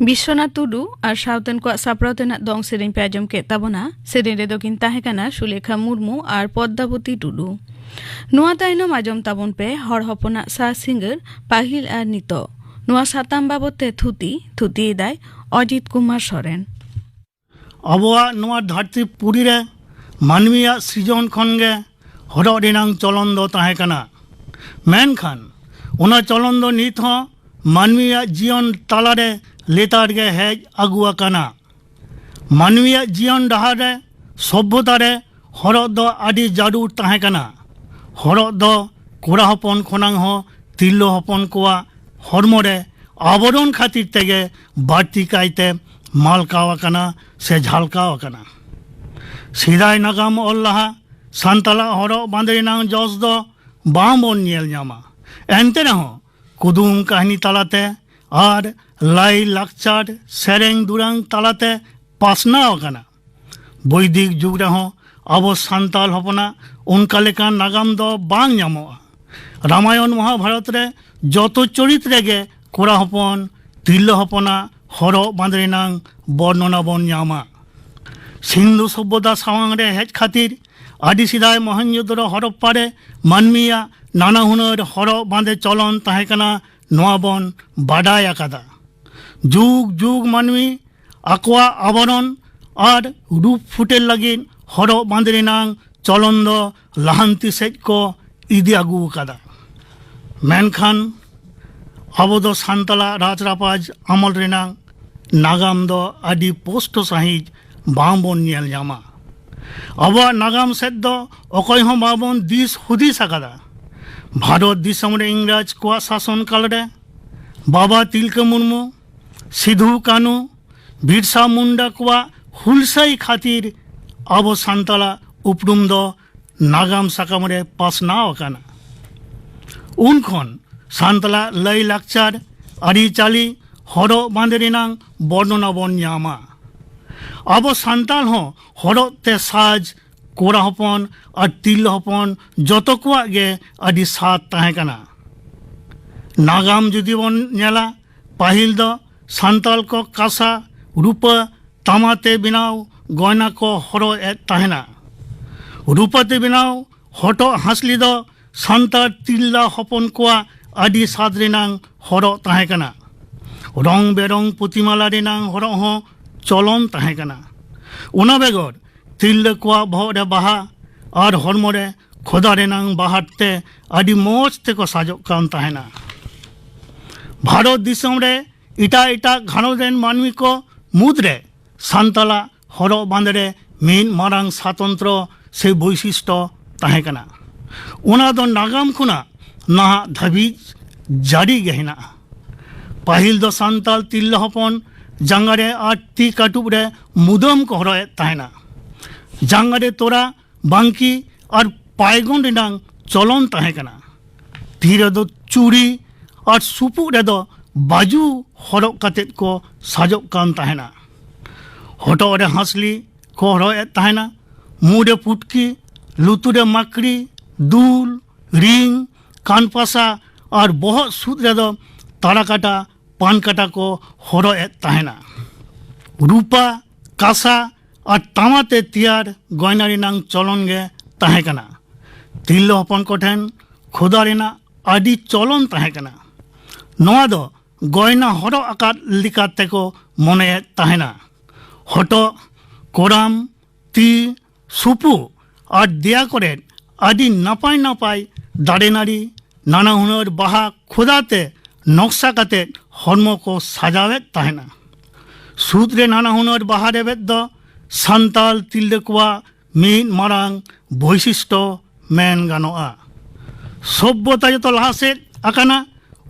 ᱵᱤᱥᱥᱚᱱᱟᱛᱷ ᱴᱩᱰᱩ ᱟᱨ ᱥᱟᱶᱛᱮᱱ ᱠᱚᱣᱟᱜ ᱥᱟᱯᱲᱟᱣ ᱛᱮᱱᱟᱜ ᱫᱚᱝ ᱥᱮᱨᱮᱧ ᱯᱮ ᱟᱸᱡᱚᱢ ᱠᱮᱫ ᱛᱟᱵᱚᱱᱟ᱾ ᱥᱮᱨᱮᱧ ᱨᱮᱫᱚ ᱠᱤᱱ ᱛᱟᱦᱮᱸ ᱠᱟᱱᱟ ᱥᱩᱞᱮᱠᱷᱟ ᱢᱩᱨᱢᱩ ᱟᱨ ᱯᱚᱫᱽᱫᱟᱵᱚᱛᱤ ᱴᱩᱰᱩ᱾ ᱱᱚᱣᱟ ᱛᱟᱭᱱᱚᱢ ᱟᱸᱡᱚᱢ ᱛᱟᱵᱚᱱ ᱯᱮ ᱦᱚᱲ ᱦᱚᱯᱚᱱᱟᱜ ᱥᱟᱡᱽ ᱥᱤᱸᱜᱟᱹᱲ ᱯᱟᱹᱦᱤᱞ ᱟᱨ ᱱᱤᱛᱚᱜ᱾ ᱱᱚᱣᱟ ᱥᱟᱛᱟᱢ ᱵᱟᱵᱚᱛ ᱛᱮ ᱛᱷᱩᱛᱤ, ᱛᱷᱩᱛᱤᱭᱮᱫᱟᱭ ᱚᱡᱤᱛ ᱠᱩᱢᱟᱨ ᱥᱚᱨᱮᱱ᱾ ᱟᱵᱚᱣᱟᱜ ᱱᱚᱣᱟ ᱫᱷᱟᱹᱨᱛᱤ ᱯᱩᱨᱤ ᱨᱮ ᱢᱟᱹᱱᱢᱤᱭᱟᱜ ᱥᱤᱨᱡᱚᱱ ᱠᱷᱚᱱ ᱜᱮ ᱦᱚᱨᱚᱜ ᱨᱮᱱᱟᱝ ᱪᱚᱞᱚᱱ ᱫᱚ ᱛᱟᱦᱮᱸ ᱠᱟᱱᱟ᱾ ᱢᱮᱱᱠᱷᱟᱱ ᱚᱱᱟ ᱪᱚᱞᱚᱱ ᱫᱚ ᱱᱤᱛ ᱦᱚᱸ ᱢᱟᱹᱱᱢᱤᱭᱟᱜ ᱡᱤᱭᱚᱱ ᱛᱟᱞᱟᱨᱮ ᱞᱮᱛᱟᱲ ᱜᱮ ᱦᱮᱡ ᱟᱹᱜᱩ ᱟᱠᱟᱱᱟ᱾ ᱢᱟᱹᱱᱢᱤᱭᱟᱜ ᱡᱤᱭᱚᱱ ᱰᱟᱦᱟᱨ ᱨᱮ, ᱥᱚᱵᱷᱚᱛᱟ ᱨᱮ ᱦᱚᱨᱚᱜ ᱫᱚ ᱟᱹᱰᱤ ᱡᱟᱹᱨᱩᱲ ᱛᱟᱦᱮᱸ ᱠᱟᱱᱟ᱾ ᱦᱚᱨᱚᱜ ᱫᱚ ᱠᱚᱲᱟ ᱦᱚᱯᱚᱱ ᱠᱷᱚᱱᱟᱝ ᱦᱚᱸ ᱛᱤᱨᱞᱟᱹ ᱦᱚᱯᱚᱱ ᱠᱚᱣᱟᱜ ᱦᱚᱲᱢᱚ ᱨᱮ ᱟᱵᱚᱨᱚᱱ ᱠᱷᱟᱹᱛᱤᱨ ᱛᱮᱜᱮ ᱵᱟᱹᱲᱛᱤ ᱠᱟᱭᱛᱮ ᱢᱟᱞᱠᱟᱣ ᱟᱠᱟᱱᱟ ᱥᱮ ᱡᱷᱟᱞᱠᱟᱣ ᱟᱠᱟᱱᱟ᱾ ᱥᱮᱫᱟᱭ ᱱᱟᱜᱟᱢ ᱚᱞ ᱞᱟᱦᱟ ᱥᱟᱱᱛᱟᱲᱟᱜ ᱦᱚᱨᱚᱜ ᱵᱟᱸᱫᱮ ᱨᱮᱱᱟᱝ ᱡᱚᱥ ᱫᱚ ᱵᱟᱝ ᱵᱚᱱ ᱧᱮᱞ ᱧᱟᱢᱟ᱾ ᱮᱱᱛᱮ ᱨᱮᱦᱚᱸ ᱠᱩᱫᱩᱢ ᱠᱟᱹᱦᱱᱤ ᱛᱟᱞᱟᱛᱮ ᱟᱨ ᱞᱟᱭ ᱞᱟᱠᱪᱟᱨ ᱥᱮᱨᱮᱧ ᱫᱩᱨᱟᱹᱝ ᱛᱟᱞᱟᱛᱮ ᱯᱟᱥᱱᱟᱣ ᱟᱠᱟᱱᱟ᱾ ᱵᱳᱭᱫᱤᱠ ᱡᱩᱜᱽ ᱨᱮᱦᱚᱸ ᱟᱵᱚ ᱥᱟᱱᱛᱟᱲ ᱦᱚᱯᱚᱱᱟᱜ ᱚᱱᱠᱟ ᱞᱮᱠᱟᱱ ᱱᱟᱜᱟᱢ ᱫᱚ ᱵᱟᱝ ᱧᱟᱢᱚᱜᱼᱟ᱾ ᱨᱟᱢᱟᱭᱚᱱ ᱢᱚᱦᱟᱵᱷᱟᱨᱚᱛ ᱨᱮ ᱡᱚᱛᱚ ᱪᱚᱨᱤᱛ ᱨᱮᱜᱮ ᱠᱚᱲᱟ ᱦᱚᱯᱚᱱ ᱛᱤᱨᱞᱟᱹ ᱦᱚᱯᱚᱱᱟᱜ ᱦᱚᱨᱚᱜ ᱵᱟᱸᱫᱮ ᱨᱮᱱᱟᱝ ᱵᱚᱨᱱᱚᱱᱟ ᱵᱚᱱ ᱧᱟᱢᱟ᱾ ᱥᱤᱱᱫᱷᱩ ᱥᱚᱵᱷᱚᱛᱟ ᱥᱟᱢᱟᱝ ᱨᱮ ᱦᱮᱡ ᱠᱷᱟᱹᱛᱤᱨ ᱟᱹᱰᱤ ᱥᱮᱫᱟᱭ ᱢᱚᱦᱮᱱᱡᱳᱫᱚᱲᱳ ᱦᱚᱨᱚᱯᱯᱟ ᱨᱮ ᱢᱟᱹᱱᱢᱤᱭᱟᱜ ᱱᱟᱱᱟ ᱦᱩᱱᱟᱹᱨ ᱦᱚᱨᱚᱜ ᱵᱟᱸᱫᱮ ᱪᱚᱞᱚᱱ ᱛᱟᱦᱮᱸ ᱠᱟᱱᱟ, ᱱᱚᱣᱟ ᱵᱚᱱ ᱵᱟᱰᱟᱭ ᱟᱠᱟᱫᱟ᱾ ᱡᱩᱜᱽ ᱡᱩᱜᱽ ᱢᱟᱹᱱᱢᱤ ᱟᱠᱚᱣᱟᱜ ᱟᱵᱚᱨᱚᱱ ᱟᱨ ᱨᱩᱯ ᱯᱷᱩᱴᱮᱞ ᱞᱟᱹᱜᱤᱫ ᱦᱚᱨᱚᱜ ᱵᱟᱸᱫᱮ ᱨᱮᱱᱟᱝ ᱪᱚᱞᱚᱱ ᱫᱚ ᱞᱟᱦᱟᱱᱛᱤ ᱥᱮᱫ ᱠᱚ ᱤᱫᱤ ᱟᱹᱜᱩ ᱟᱠᱟᱫᱟ᱾ ᱢᱮᱱᱠᱷᱟᱱ ᱟᱵᱚ ᱫᱚ ᱥᱟᱱᱛᱟᱲᱟᱜ ᱨᱟᱡᱽ ᱨᱟᱯᱟᱡᱽ ᱟᱢᱚᱞ ᱨᱮᱱᱟᱜ ᱱᱟᱜᱟᱢ ᱫᱚ ᱟᱹᱰᱤ ᱯᱳᱥᱴᱚ ᱥᱟᱺᱦᱤᱡ ᱵᱟᱝ ᱵᱚᱱ ᱧᱮᱞ ᱧᱟᱢᱟ᱾ ᱟᱵᱚᱣᱟᱜ ᱱᱟᱜᱟᱢ ᱥᱮᱫ ᱫᱚ ᱚᱠᱚᱭ ᱦᱚᱸ ᱵᱟᱵᱚᱱ ᱫᱤᱥ ᱦᱩᱫᱤᱥ ᱟᱠᱟᱫᱟ᱾ ᱵᱷᱟᱨᱚᱛ ᱫᱤᱥᱚᱢ ᱨᱮ ᱤᱝᱨᱟᱡᱽ ᱠᱚᱣᱟᱜ ᱥᱟᱥᱚᱱ ᱠᱟᱞ ᱨᱮ ᱵᱟᱵᱟ ᱛᱤᱞᱠᱟᱹ ᱢᱩᱨᱢᱩ, ᱥᱤᱫᱷᱩ ᱠᱟᱹᱱᱩ, ᱵᱤᱨᱥᱟ ᱢᱩᱱᱰᱟ ᱠᱚᱣᱟᱜ ᱦᱩᱞᱥᱟᱹᱭ ᱠᱷᱟᱹᱛᱤᱨ ᱟᱵᱚ ᱥᱟᱱᱛᱟᱲᱟᱜ ᱩᱯᱨᱩᱢ ᱫᱚ ᱱᱟᱜᱟᱢ ᱥᱟᱠᱟᱢ ᱨᱮ ᱯᱟᱥᱱᱟᱣ ᱟᱠᱟᱱᱟ᱾ ᱩᱱ ᱠᱷᱚᱱ ᱥᱟᱱᱛᱟᱲᱟᱜ ᱞᱟᱹᱭ ᱞᱟᱠᱪᱟᱨ, ᱟᱹᱨᱤᱪᱟᱹᱞᱤ, ᱦᱚᱨᱚᱜ ᱵᱟᱸᱫᱮ ᱨᱮᱱᱟᱝ ᱵᱚᱨᱱᱚᱱᱟ ᱵᱚᱱ ᱧᱟᱢᱟ᱾ ᱟᱵᱚ ᱥᱟᱱᱛᱟᱲ ᱦᱚᱸ ᱦᱚᱨᱚᱜ ᱛᱮ ᱥᱟᱡᱽ, ᱠᱚᱲᱟ ᱦᱚᱯᱚᱱ ᱟᱨ ᱛᱤᱨᱞᱟᱹ ᱦᱚᱯᱚᱱ ᱡᱚᱛᱚ ᱠᱚᱣᱟᱜ ᱜᱮ ᱟᱹᱰᱤ ᱥᱟᱫ ᱛᱟᱦᱮᱸ ᱠᱟᱱᱟ᱾ ᱱᱟᱜᱟᱢ ᱡᱩᱫᱤ ᱵᱚᱱ ᱧᱮᱞᱟ, ᱯᱟᱹᱦᱤᱞ ᱫᱚ ᱥᱟᱱᱛᱟᱲ ᱠᱚ ᱠᱟᱸᱥᱟ, ᱨᱩᱯᱟᱹ, ᱛᱟᱢᱟ ᱛᱮ ᱵᱮᱱᱟᱣ ᱜᱚᱭᱱᱟ ᱠᱚ ᱦᱚᱨᱚᱜ ᱮᱫ ᱛᱟᱦᱮᱱᱟ᱾ ᱨᱩᱯᱟᱹ ᱛᱮ ᱵᱮᱱᱟᱣ ᱦᱚᱴᱚᱜ ᱦᱟᱸᱥᱞᱤ ᱫᱚ ᱥᱟᱱᱛᱟᱲ ᱛᱤᱨᱞᱟᱹ ᱦᱚᱯᱚᱱ ᱠᱚᱣᱟᱜ ᱟᱹᱰᱤ ᱥᱟᱫ ᱨᱮᱱᱟᱝ ᱦᱚᱨᱚᱜ ᱛᱟᱦᱮᱸ ᱠᱟᱱᱟ᱾ ᱨᱚᱝ ᱵᱮᱨᱚᱝ ᱯᱩᱛᱤᱢᱟᱞᱟ ᱨᱮᱱᱟᱝ ᱦᱚᱨᱚᱜ ᱦᱚᱸ ᱪᱚᱞᱚᱱ ᱛᱟᱦᱮᱸ ᱠᱟᱱᱟ᱾ ᱚᱱᱟ ᱵᱮᱜᱚᱨ ᱛᱤᱨᱞᱟᱹ ᱠᱚᱣᱟᱜ ᱵᱚᱦᱚᱜ ᱨᱮ ᱵᱟᱦᱟ ᱟᱨ ᱦᱚᱲᱢᱚ ᱨᱮ ᱠᱷᱚᱫᱟ ᱨᱮᱱᱟᱝ ᱵᱟᱦᱟᱨ ᱛᱮ ᱟᱹᱰᱤ ᱢᱚᱡᱽ ᱛᱮᱠᱚ ᱥᱟᱡᱚᱜ ᱠᱟᱱ ᱛᱟᱦᱮᱱᱟ᱾ ᱵᱷᱟᱨᱚᱛ ᱫᱤᱥᱚᱢ ᱨᱮ ᱮᱴᱟᱜ ᱮᱴᱟᱜ ᱜᱷᱟᱨᱚᱸᱡᱽ ᱨᱮᱱ ᱢᱟᱹᱱᱢᱤ ᱠᱚ ᱢᱩᱫᱽᱨᱮ ᱥᱟᱱᱛᱟᱲᱟᱜ ᱦᱚᱨᱚᱜ ᱵᱟᱸᱫᱮ ᱨᱮ ᱢᱤᱫ ᱢᱟᱨᱟᱝ ᱥᱟᱛᱚᱱᱛᱨᱚ ᱥᱮ ᱵᱳᱭᱥᱤᱥᱴᱚ ᱛᱟᱦᱮᱸ ᱠᱟᱱᱟ᱾ ᱚᱱᱟ ᱫᱚ ᱱᱟᱜᱟᱢ ᱠᱷᱚᱱᱟᱜ ᱱᱟᱦᱟᱜ ᱫᱷᱟᱹᱵᱤᱡ ᱡᱟᱹᱨᱤ ᱜᱮ ᱦᱮᱱᱟᱜᱼᱟ᱾ ᱯᱟᱹᱦᱤᱞ ᱫᱚ ᱥᱟᱱᱛᱟᱲ ᱛᱤᱨᱞᱟᱹ ᱦᱚᱯᱚᱱ ᱡᱟᱸᱜᱟ ᱨᱮ ᱟᱨ ᱛᱤ ᱠᱟᱹᱴᱩᱵ ᱨᱮ ᱢᱩᱫᱟᱹᱢ ᱠᱚ ᱦᱚᱨᱚᱜ ᱮᱫ ᱛᱟᱦᱮᱱᱟ᱾ ᱡᱟᱸᱜᱟ ᱨᱮ ᱛᱚᱨᱟ, ᱵᱟᱝᱠᱤ ᱟᱨ ᱯᱟᱭᱜᱚᱱ ᱨᱮᱱᱟᱝ ᱪᱚᱞᱚᱱ ᱛᱟᱦᱮᱸ ᱠᱟᱱᱟ᱾ ᱛᱤ ᱨᱮᱫᱚ ᱪᱩᱲᱤ ᱟᱨ ᱥᱩᱯᱩᱜ ᱨᱮᱫᱚ ᱵᱟᱡᱩ ᱦᱚᱨᱚᱜ ᱠᱟᱛᱮᱫ ᱠᱚ ᱥᱟᱡᱚᱜ ᱠᱟᱱ ᱛᱟᱦᱮᱱᱟ᱾ ᱦᱚᱴᱚᱜ ᱨᱮ ᱦᱟᱸᱥᱞᱤ ᱠᱚ ᱦᱚᱨᱚᱜ ᱮᱫ ᱛᱟᱦᱮᱱᱟ, ᱢᱩ ᱨᱮ ᱯᱩᱴᱠᱤ, ᱞᱩᱛᱩᱨ ᱨᱮ ᱢᱟᱠᱲᱤ, ᱫᱩᱞ, ᱨᱤᱝ, ᱠᱟᱱᱯᱟᱥᱟ ᱟᱨ ᱵᱚᱦᱚᱜ ᱥᱩᱫ ᱨᱮᱫᱚ ᱛᱟᱲᱟᱠᱟᱴᱟ, ᱯᱟᱱᱠᱟᱴᱟ ᱠᱚ ᱦᱚᱨᱚᱜ ᱮᱫ ᱛᱟᱦᱮᱱᱟ᱾ ᱨᱩᱯᱟ, ᱠᱟᱸᱥᱟ ᱟᱨ ᱛᱟᱢᱟ ᱛᱮ ᱛᱮᱭᱟᱨ ᱜᱚᱭᱱᱟ ᱨᱮᱱᱟᱝ ᱪᱚᱞᱚᱱ ᱜᱮ ᱛᱟᱦᱮᱸ ᱠᱟᱱᱟ᱾ ᱛᱤᱨᱞᱟᱹ ᱦᱚᱯᱚᱱ ᱠᱚᱴᱷᱮᱱ ᱠᱷᱚᱫᱟ ᱨᱮᱱᱟᱜ ᱟᱹᱰᱤ ᱪᱚᱞᱚᱱ ᱛᱟᱦᱮᱸ ᱠᱟᱱᱟ᱾ ᱱᱚᱣᱟ ᱫᱚ ᱜᱚᱭᱱᱟ ᱦᱚᱨᱚᱜ ᱟᱠᱟᱫ ᱞᱮᱠᱟ ᱛᱮᱠᱚ ᱢᱚᱱᱮᱭᱮᱫ ᱛᱟᱦᱮᱱᱟ᱾ ᱦᱚᱴᱚᱜ, ᱠᱚᱲᱟᱢ, ᱛᱤ, ᱥᱩᱯᱩ ᱟᱨ ᱫᱮᱭᱟ ᱠᱚᱨᱮ ᱟᱹᱰᱤ ᱱᱟᱯᱟᱭ ᱱᱟᱯᱟᱭ ᱫᱟᱨᱮ ᱱᱟᱹᱲᱤ, ᱱᱟᱱᱟ ᱦᱩᱱᱟᱹᱨ ᱵᱟᱦᱟ ᱠᱷᱚᱫᱟ ᱛᱮ ᱱᱚᱠᱥᱟ ᱠᱟᱛᱮ ᱦᱚᱲᱢᱚ ᱠᱚ ᱥᱟᱡᱟᱣᱮᱫ ᱛᱟᱦᱮᱱᱟ᱾ ᱥᱩᱫ ᱨᱮ ᱱᱟᱱᱟ ᱦᱩᱱᱟᱹᱨ ᱵᱟᱦᱟ ᱨᱮᱵᱮᱫ ᱫᱚ ᱥᱟᱱᱛᱟᱲ ᱛᱤᱨᱞᱟᱹ ᱠᱚᱣᱟᱜ ᱢᱤᱫ ᱢᱟᱨᱟᱝ ᱵᱳᱭᱥᱤᱥᱴᱚ ᱢᱮᱱ ᱜᱟᱱᱚᱜᱼᱟ᱾ ᱥᱚᱵᱷᱭᱚᱛᱟ ᱡᱚᱛᱚ ᱞᱟᱦᱟ ᱥᱮᱫ ᱟᱠᱟᱱᱟ,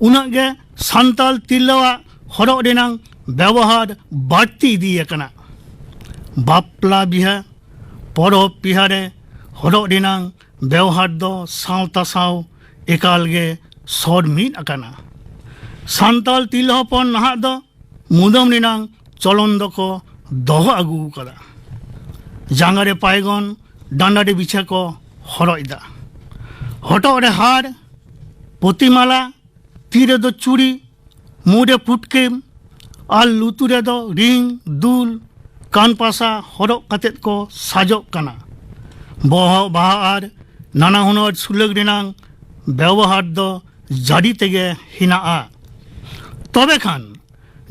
ᱩᱱᱟᱹᱜ ᱜᱮ ᱥᱟᱱᱛᱟᱲ ᱛᱤᱨᱞᱟᱹᱣᱟᱜ ᱦᱚᱨᱚᱜ ᱨᱮᱱᱟᱝ ᱵᱮᱣᱦᱟᱨ ᱵᱟᱹᱲᱛᱤ ᱤᱫᱤ ᱟᱠᱟᱱᱟ᱾ ᱵᱟᱯᱞᱟ ᱵᱤᱦᱟᱹ, ᱯᱚᱨᱚᱵᱽ ᱯᱤᱦᱟᱹ ᱨᱮ ᱦᱚᱨᱚᱜ ᱨᱮᱱᱟᱝ ᱵᱮᱣᱦᱟᱨ ᱫᱚ ᱥᱟᱶᱛᱟ ᱥᱟᱶ ᱮᱠᱟᱞ ᱜᱮ ᱥᱚᱨ ᱢᱤᱫ ᱟᱠᱟᱱᱟ᱾ ᱥᱟᱱᱛᱟᱲ ᱛᱤᱨᱞᱟᱹ ᱦᱚᱯᱚᱱ ᱱᱟᱦᱟᱜ ᱫᱚ ᱢᱩᱫᱟᱹᱢ ᱨᱮᱱᱟᱝ ᱪᱚᱞᱚᱱ ᱫᱚᱠᱚ ᱫᱚᱦᱚ ᱟᱹᱜᱩ ᱟᱠᱟᱫᱟ᱾ ᱡᱟᱸᱜᱟ ᱨᱮ ᱯᱟᱭᱜᱚᱱ, ᱰᱟᱸᱰᱟ ᱨᱮ ᱵᱤᱪᱷᱟᱹ ᱠᱚ ᱦᱚᱨᱚᱜ ᱮᱫᱟ᱾ ᱦᱚᱴᱚᱜ ᱨᱮ ᱦᱟᱨ, ᱯᱚᱛᱤᱢᱟᱞᱟ, ᱛᱤ ᱨᱮᱫᱚ ᱪᱩᱲᱤ, ᱢᱩ ᱨᱮ ᱯᱩᱴᱠᱤᱢ, ᱟᱨ ᱞᱩᱛᱩᱨ ᱨᱮᱫᱚ ᱨᱤᱝ, ᱫᱩᱞ, ᱠᱟᱱᱯᱟᱥᱟ ᱦᱚᱨᱚᱜ ᱠᱟᱛᱮᱫ ᱠᱚ ᱥᱟᱡᱚᱜ ᱠᱟᱱᱟ᱾ ᱵᱚᱦᱚᱜ ᱵᱟᱦᱟ ᱟᱨ ᱱᱟᱱᱟ ᱦᱩᱱᱟᱹᱨ ᱥᱩᱞᱟᱹᱠ ᱨᱮᱱᱟᱝ ᱵᱮᱣᱦᱟᱨ ᱫᱚ ᱡᱟᱹᱨᱤ ᱛᱮᱜᱮ ᱦᱮᱱᱟᱜᱼᱟ᱾ ᱛᱚᱵᱮ ᱠᱷᱟᱱ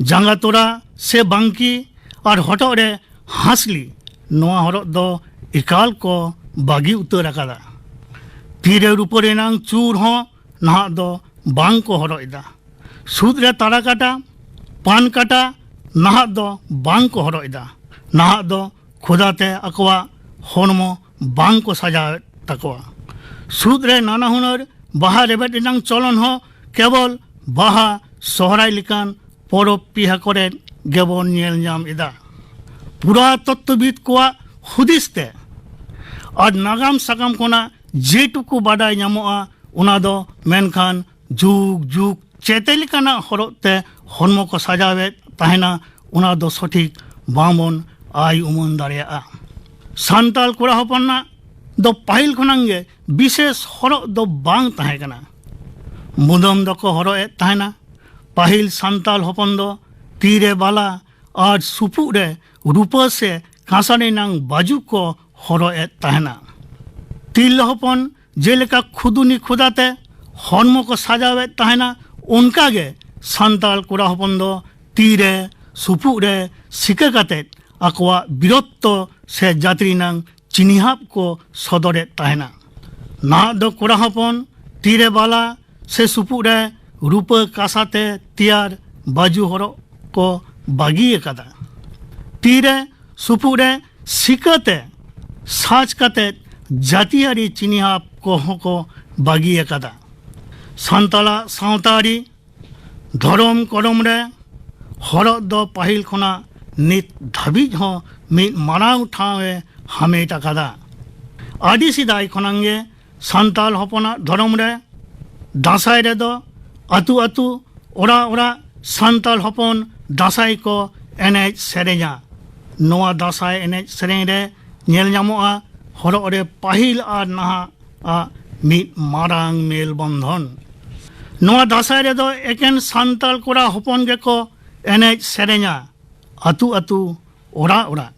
ᱡᱟᱸᱜᱟ ᱛᱚᱨᱟ ᱥᱮ ᱵᱟᱝᱠᱤ ᱟᱨ ᱦᱚᱴᱚᱜ ᱨᱮ ᱦᱟᱸᱥᱞᱤ, ᱱᱚᱣᱟ ᱦᱚᱨᱚᱜ ᱫᱚ ᱮᱠᱟᱞ ᱠᱚ ᱵᱟᱹᱜᱤ ᱩᱛᱟᱹᱨ ᱟᱠᱟᱫᱟ᱾ ᱛᱤᱨᱮ ᱨᱩᱯᱟᱹ ᱨᱮᱱᱟᱝ ᱪᱩᱨ ᱦᱚᱸ ᱱᱟᱦᱟᱜ ᱫᱚ ᱵᱟᱝ ᱠᱚ ᱦᱚᱨᱚᱜ ᱮᱫᱟ᱾ ᱥᱩᱫ ᱨᱮ ᱛᱟᱲᱟ ᱠᱟᱴᱟ, ᱯᱟᱱ ᱠᱟᱴᱟ ᱱᱟᱦᱟᱜ ᱫᱚ ᱵᱟᱝ ᱠᱚ ᱦᱚᱨᱚᱜ ᱮᱫᱟ᱾ ᱱᱟᱦᱟᱜ ᱫᱚ ᱠᱷᱚᱫᱟ ᱛᱮ ᱟᱠᱚᱣᱟᱜ ᱦᱚᱲᱢᱚ ᱵᱟᱝ ᱠᱚ ᱥᱟᱡᱟᱣᱮᱫ ᱛᱟᱠᱚᱣᱟ᱾ ᱥᱩᱫ ᱨᱮ ᱱᱟᱱᱟ ᱦᱩᱱᱟᱹᱨ ᱵᱟᱦᱟ ᱨᱮᱵᱮᱫ ᱨᱮᱱᱟᱜ ᱪᱚᱞᱚᱱ ᱦᱚᱸ ᱠᱮᱵᱚᱞ ᱵᱟᱦᱟ, ᱥᱚᱦᱨᱟᱭ ᱞᱮᱠᱟᱱ ᱯᱚᱨᱚᱵᱽ ᱯᱤᱦᱟᱹ ᱠᱚᱨᱮ ᱜᱮᱵᱚᱱ ᱧᱮᱞ ᱧᱟᱢ ᱮᱫᱟ᱾ ᱯᱩᱨᱟᱛᱚᱛᱛᱚᱵᱤᱫ ᱠᱚᱣᱟᱜ ᱦᱩᱫᱤᱥ ᱛᱮ ᱟᱨ ᱱᱟᱜᱟᱢ ᱥᱟᱠᱟᱢ ᱠᱷᱚᱱᱟᱜ ᱡᱮᱴᱩᱠᱩ ᱵᱟᱰᱟᱭ ᱧᱟᱢᱚᱜᱼᱟ, ᱚᱱᱟ ᱫᱚ ᱢᱮᱱᱠᱷᱟᱱ ᱡᱩᱜᱽ ᱡᱩᱜᱽ ᱪᱮᱛᱮ ᱞᱮᱠᱟᱱᱟᱜ ᱦᱚᱨᱚᱜ ᱛᱮ ᱦᱚᱲᱢᱚ ᱠᱚ ᱥᱟᱡᱟᱣᱮᱫ ᱛᱟᱦᱮᱱᱟ, ᱚᱱᱟ ᱫᱚ ᱥᱚᱴᱷᱤᱠ ᱵᱟᱝᱵᱚᱱ ᱟᱭ ᱩᱢᱟᱹᱱ ᱫᱟᱲᱮᱭᱟᱜᱼᱟ᱾ ᱥᱟᱱᱛᱟᱲ ᱠᱚᱲᱟ ᱦᱚᱯᱚᱱᱟᱜ ᱫᱚ ᱯᱟᱹᱦᱤᱞ ᱠᱷᱚᱱᱟᱜ ᱜᱮ ᱵᱤᱥᱮᱥ ᱦᱚᱨᱚᱜ ᱫᱚ ᱵᱟᱝ ᱛᱟᱦᱮᱸ ᱠᱟᱱᱟ᱾ ᱢᱩᱫᱟᱹᱢ ᱫᱚᱠᱚ ᱦᱚᱨᱚᱜ ᱮᱫ ᱛᱟᱦᱮᱱᱟ᱾ ᱯᱟᱹᱦᱤᱞ ᱥᱟᱱᱛᱟᱲ ᱦᱚᱯᱚᱱ ᱫᱚ ᱛᱤᱨᱮ ᱵᱟᱞᱟ ᱟᱨ ᱥᱩᱯᱩᱜ ᱨᱮ ᱨᱩᱯᱟᱹ ᱥᱮ ᱠᱟᱸᱥᱟ ᱨᱮᱱᱟᱝ ᱵᱟᱹᱡᱩ ᱠᱚ ᱦᱚᱨᱚᱜ ᱮᱫ ᱛᱟᱦᱮᱱᱟ᱾ ᱛᱤᱨᱞᱟᱹ ᱦᱚᱯᱚᱱ ᱡᱮᱞᱮᱠᱟ ᱠᱷᱩᱫᱩᱱᱤ ᱠᱷᱩᱫᱟᱛᱮ ᱦᱚᱲᱢᱚ ᱠᱚ ᱥᱟᱡᱟᱣᱮᱫ ᱛᱟᱦᱮᱱᱟ, ᱚᱱᱠᱟᱜᱮ ᱥᱟᱱᱛᱟᱲ ᱠᱚᱲᱟ ᱦᱚᱯᱚᱱ ᱫᱚ ᱛᱤᱨᱮ, ᱥᱩᱯᱩᱜ ᱨᱮ ᱥᱤᱠᱟᱹ ᱠᱟᱛᱮ ᱟᱠᱚᱣᱟᱜ ᱵᱤᱨᱚᱛᱛᱚ ᱥᱮ ᱡᱟᱹᱛᱤ ᱨᱮᱱᱟᱝ ᱪᱤᱱᱦᱟᱹᱯ ᱠᱚ ᱥᱚᱫᱚᱨᱮᱫ ᱛᱟᱦᱮᱱᱟ᱾ ᱱᱟᱦᱟᱜ ᱫᱚ ᱠᱚᱲᱟ ᱦᱚᱯᱚᱱ ᱛᱤᱨᱮ ᱵᱟᱞᱟ ᱥᱮ ᱥᱩᱯᱩᱜ ᱨᱮ ᱨᱩᱯᱟᱹ ᱠᱟᱸᱥᱟ ᱛᱮ ᱛᱮᱭᱟᱨ ᱵᱟᱹᱡᱩ ᱦᱚᱨᱚᱜ ᱠᱚ ᱵᱟᱹᱜᱤ ᱟᱠᱟᱫᱟ᱾ ᱛᱤᱨᱮ ᱥᱩᱯᱩᱜ ᱨᱮ ᱥᱤᱠᱟᱹ ᱛᱮ ᱥᱟᱡᱽ ᱠᱟᱛᱮ ᱡᱟᱹᱛᱤᱭᱟᱹᱨᱤ ᱪᱤᱱᱦᱟᱹᱯ ᱠᱚᱦᱚᱸ ᱠᱚ ᱵᱟᱹᱜᱤ ᱟᱠᱟᱫᱟ᱾ ᱥᱟᱱᱛᱟᱲᱟᱜ ᱥᱟᱶᱛᱟ ᱟᱹᱨᱤ ᱫᱷᱚᱨᱚᱢ ᱠᱚᱨᱚᱢ ᱨᱮ ᱦᱚᱨᱚᱜ ᱫᱚ ᱯᱟᱹᱦᱤᱞ ᱠᱷᱚᱱᱟᱜ ᱱᱤᱛ ᱫᱷᱟᱹᱵᱤᱡ ᱦᱚᱸ ᱢᱤᱫ ᱢᱟᱨᱟᱝ ᱴᱷᱟᱶ ᱮ ᱦᱟᱢᱮᱴ ᱟᱠᱟᱫᱟ᱾ ᱟᱹᱰᱤ ᱥᱮᱫᱟᱭ ᱠᱷᱚᱱᱟᱜ ᱜᱮ ᱥᱟᱱᱛᱟᱲ ᱦᱚᱯᱚᱱᱟᱜ ᱫᱷᱚᱨᱚᱢ ᱨᱮ ᱫᱟᱸᱥᱟᱭ ᱨᱮᱫᱚ ᱟᱹᱛᱩ ᱟᱹᱛᱩ, ᱚᱲᱟᱜ ᱚᱲᱟᱜ ᱥᱟᱱᱛᱟᱲ ᱦᱚᱯᱚᱱ ᱫᱟᱸᱥᱟᱭ ᱠᱚ ᱮᱱᱮᱡ ᱥᱮᱨᱮᱧᱟ᱾ ᱱᱚᱣᱟ ᱫᱟᱸᱥᱟᱭ ᱮᱱᱮᱡ ᱥᱮᱨᱮᱧ ᱨᱮ ᱧᱮᱞ ᱧᱟᱢᱚᱜᱼᱟ ᱦᱚᱨᱚᱜ ᱨᱮ ᱯᱟᱹᱦᱤᱞ ᱟᱨ ᱱᱟᱦᱟᱜ ᱟᱜ ᱢᱤᱫ ᱢᱟᱨᱟᱝ ᱢᱮᱞ ᱵᱚᱱᱫᱷᱚᱱ᱾ ᱱᱚᱣᱟ ᱫᱟᱸᱥᱟᱭ ᱨᱮᱫᱚ ᱮᱠᱮᱱ ᱥᱟᱱᱛᱟᱲ ᱠᱚᱲᱟ ᱦᱚᱯᱚᱱ ᱜᱮᱠᱚ ᱮᱱᱮᱡ ᱥᱮᱨᱮᱧᱟ ᱟᱹᱛᱩ ᱟᱹᱛᱩ, ᱚᱲᱟᱜ ᱚᱲᱟᱜ᱾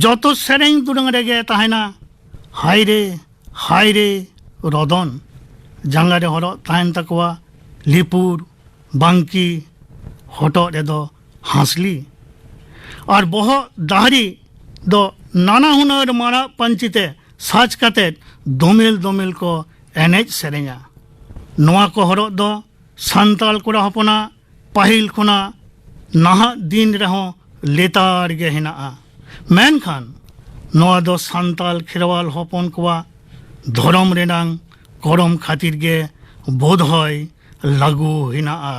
ᱡᱚᱛᱚ ᱥᱮᱨᱮᱧ ᱫᱩᱨᱟᱹᱝ ᱨᱮᱜᱮ ᱛᱟᱦᱮᱱᱟ ᱦᱟᱭ ᱨᱮ, ᱦᱟᱭ ᱨᱮ ᱨᱚᱫᱚᱱ᱾ ᱡᱟᱸᱜᱟ ᱨᱮ ᱦᱚᱨᱚᱜ ᱛᱟᱦᱮᱱ ᱛᱟᱠᱚᱣᱟ ᱞᱤᱯᱩᱨ, ᱵᱟᱝᱠᱤ, ᱦᱚᱴᱚᱜ ᱨᱮᱫᱚ ᱦᱟᱸᱥᱞᱤ᱾ ᱟᱨ ᱵᱚᱦᱚᱜ ᱫᱟᱦᱨᱤ ᱫᱚ ᱱᱟᱱᱟ ᱦᱩᱱᱟᱹᱨ ᱢᱟᱨᱟᱜ ᱯᱟᱹᱧᱪᱤ ᱛᱮ ᱥᱟᱡᱽ ᱠᱟᱛᱮ ᱫᱚᱢᱮᱞ ᱫᱚᱢᱮᱞ ᱠᱚ ᱮᱱᱮᱡ ᱥᱮᱨᱮᱧᱟ᱾ ᱱᱚᱣᱟ ᱠᱚ ᱦᱚᱨᱚᱜ ᱫᱚ ᱥᱟᱱᱛᱟᱲ ᱠᱚᱲᱟ ᱦᱚᱯᱚᱱᱟᱜ ᱯᱟᱹᱦᱤᱞ ᱠᱷᱚᱱᱟᱜ ᱱᱟᱦᱟᱜ ᱫᱤᱱ ᱨᱮᱦᱚᱸ ᱞᱮᱛᱟᱲ ᱜᱮ ᱦᱮᱱᱟᱜᱼᱟ᱾ ᱢᱮᱱᱠᱷᱟᱱ ᱱᱚᱣᱟ ᱫᱚ ᱥᱟᱱᱛᱟᱲ ᱠᱷᱮᱨᱣᱟᱞ ᱦᱚᱯᱚᱱ ᱠᱚᱣᱟᱜ ᱫᱷᱚᱨᱚᱢ ᱨᱮᱱᱟᱝ ᱠᱚᱨᱚᱢ ᱠᱷᱟᱹᱛᱤᱨ ᱜᱮ ᱵᱳᱫᱷᱚᱭ ᱞᱟᱹᱜᱩ ᱦᱮᱱᱟᱜᱼᱟ᱾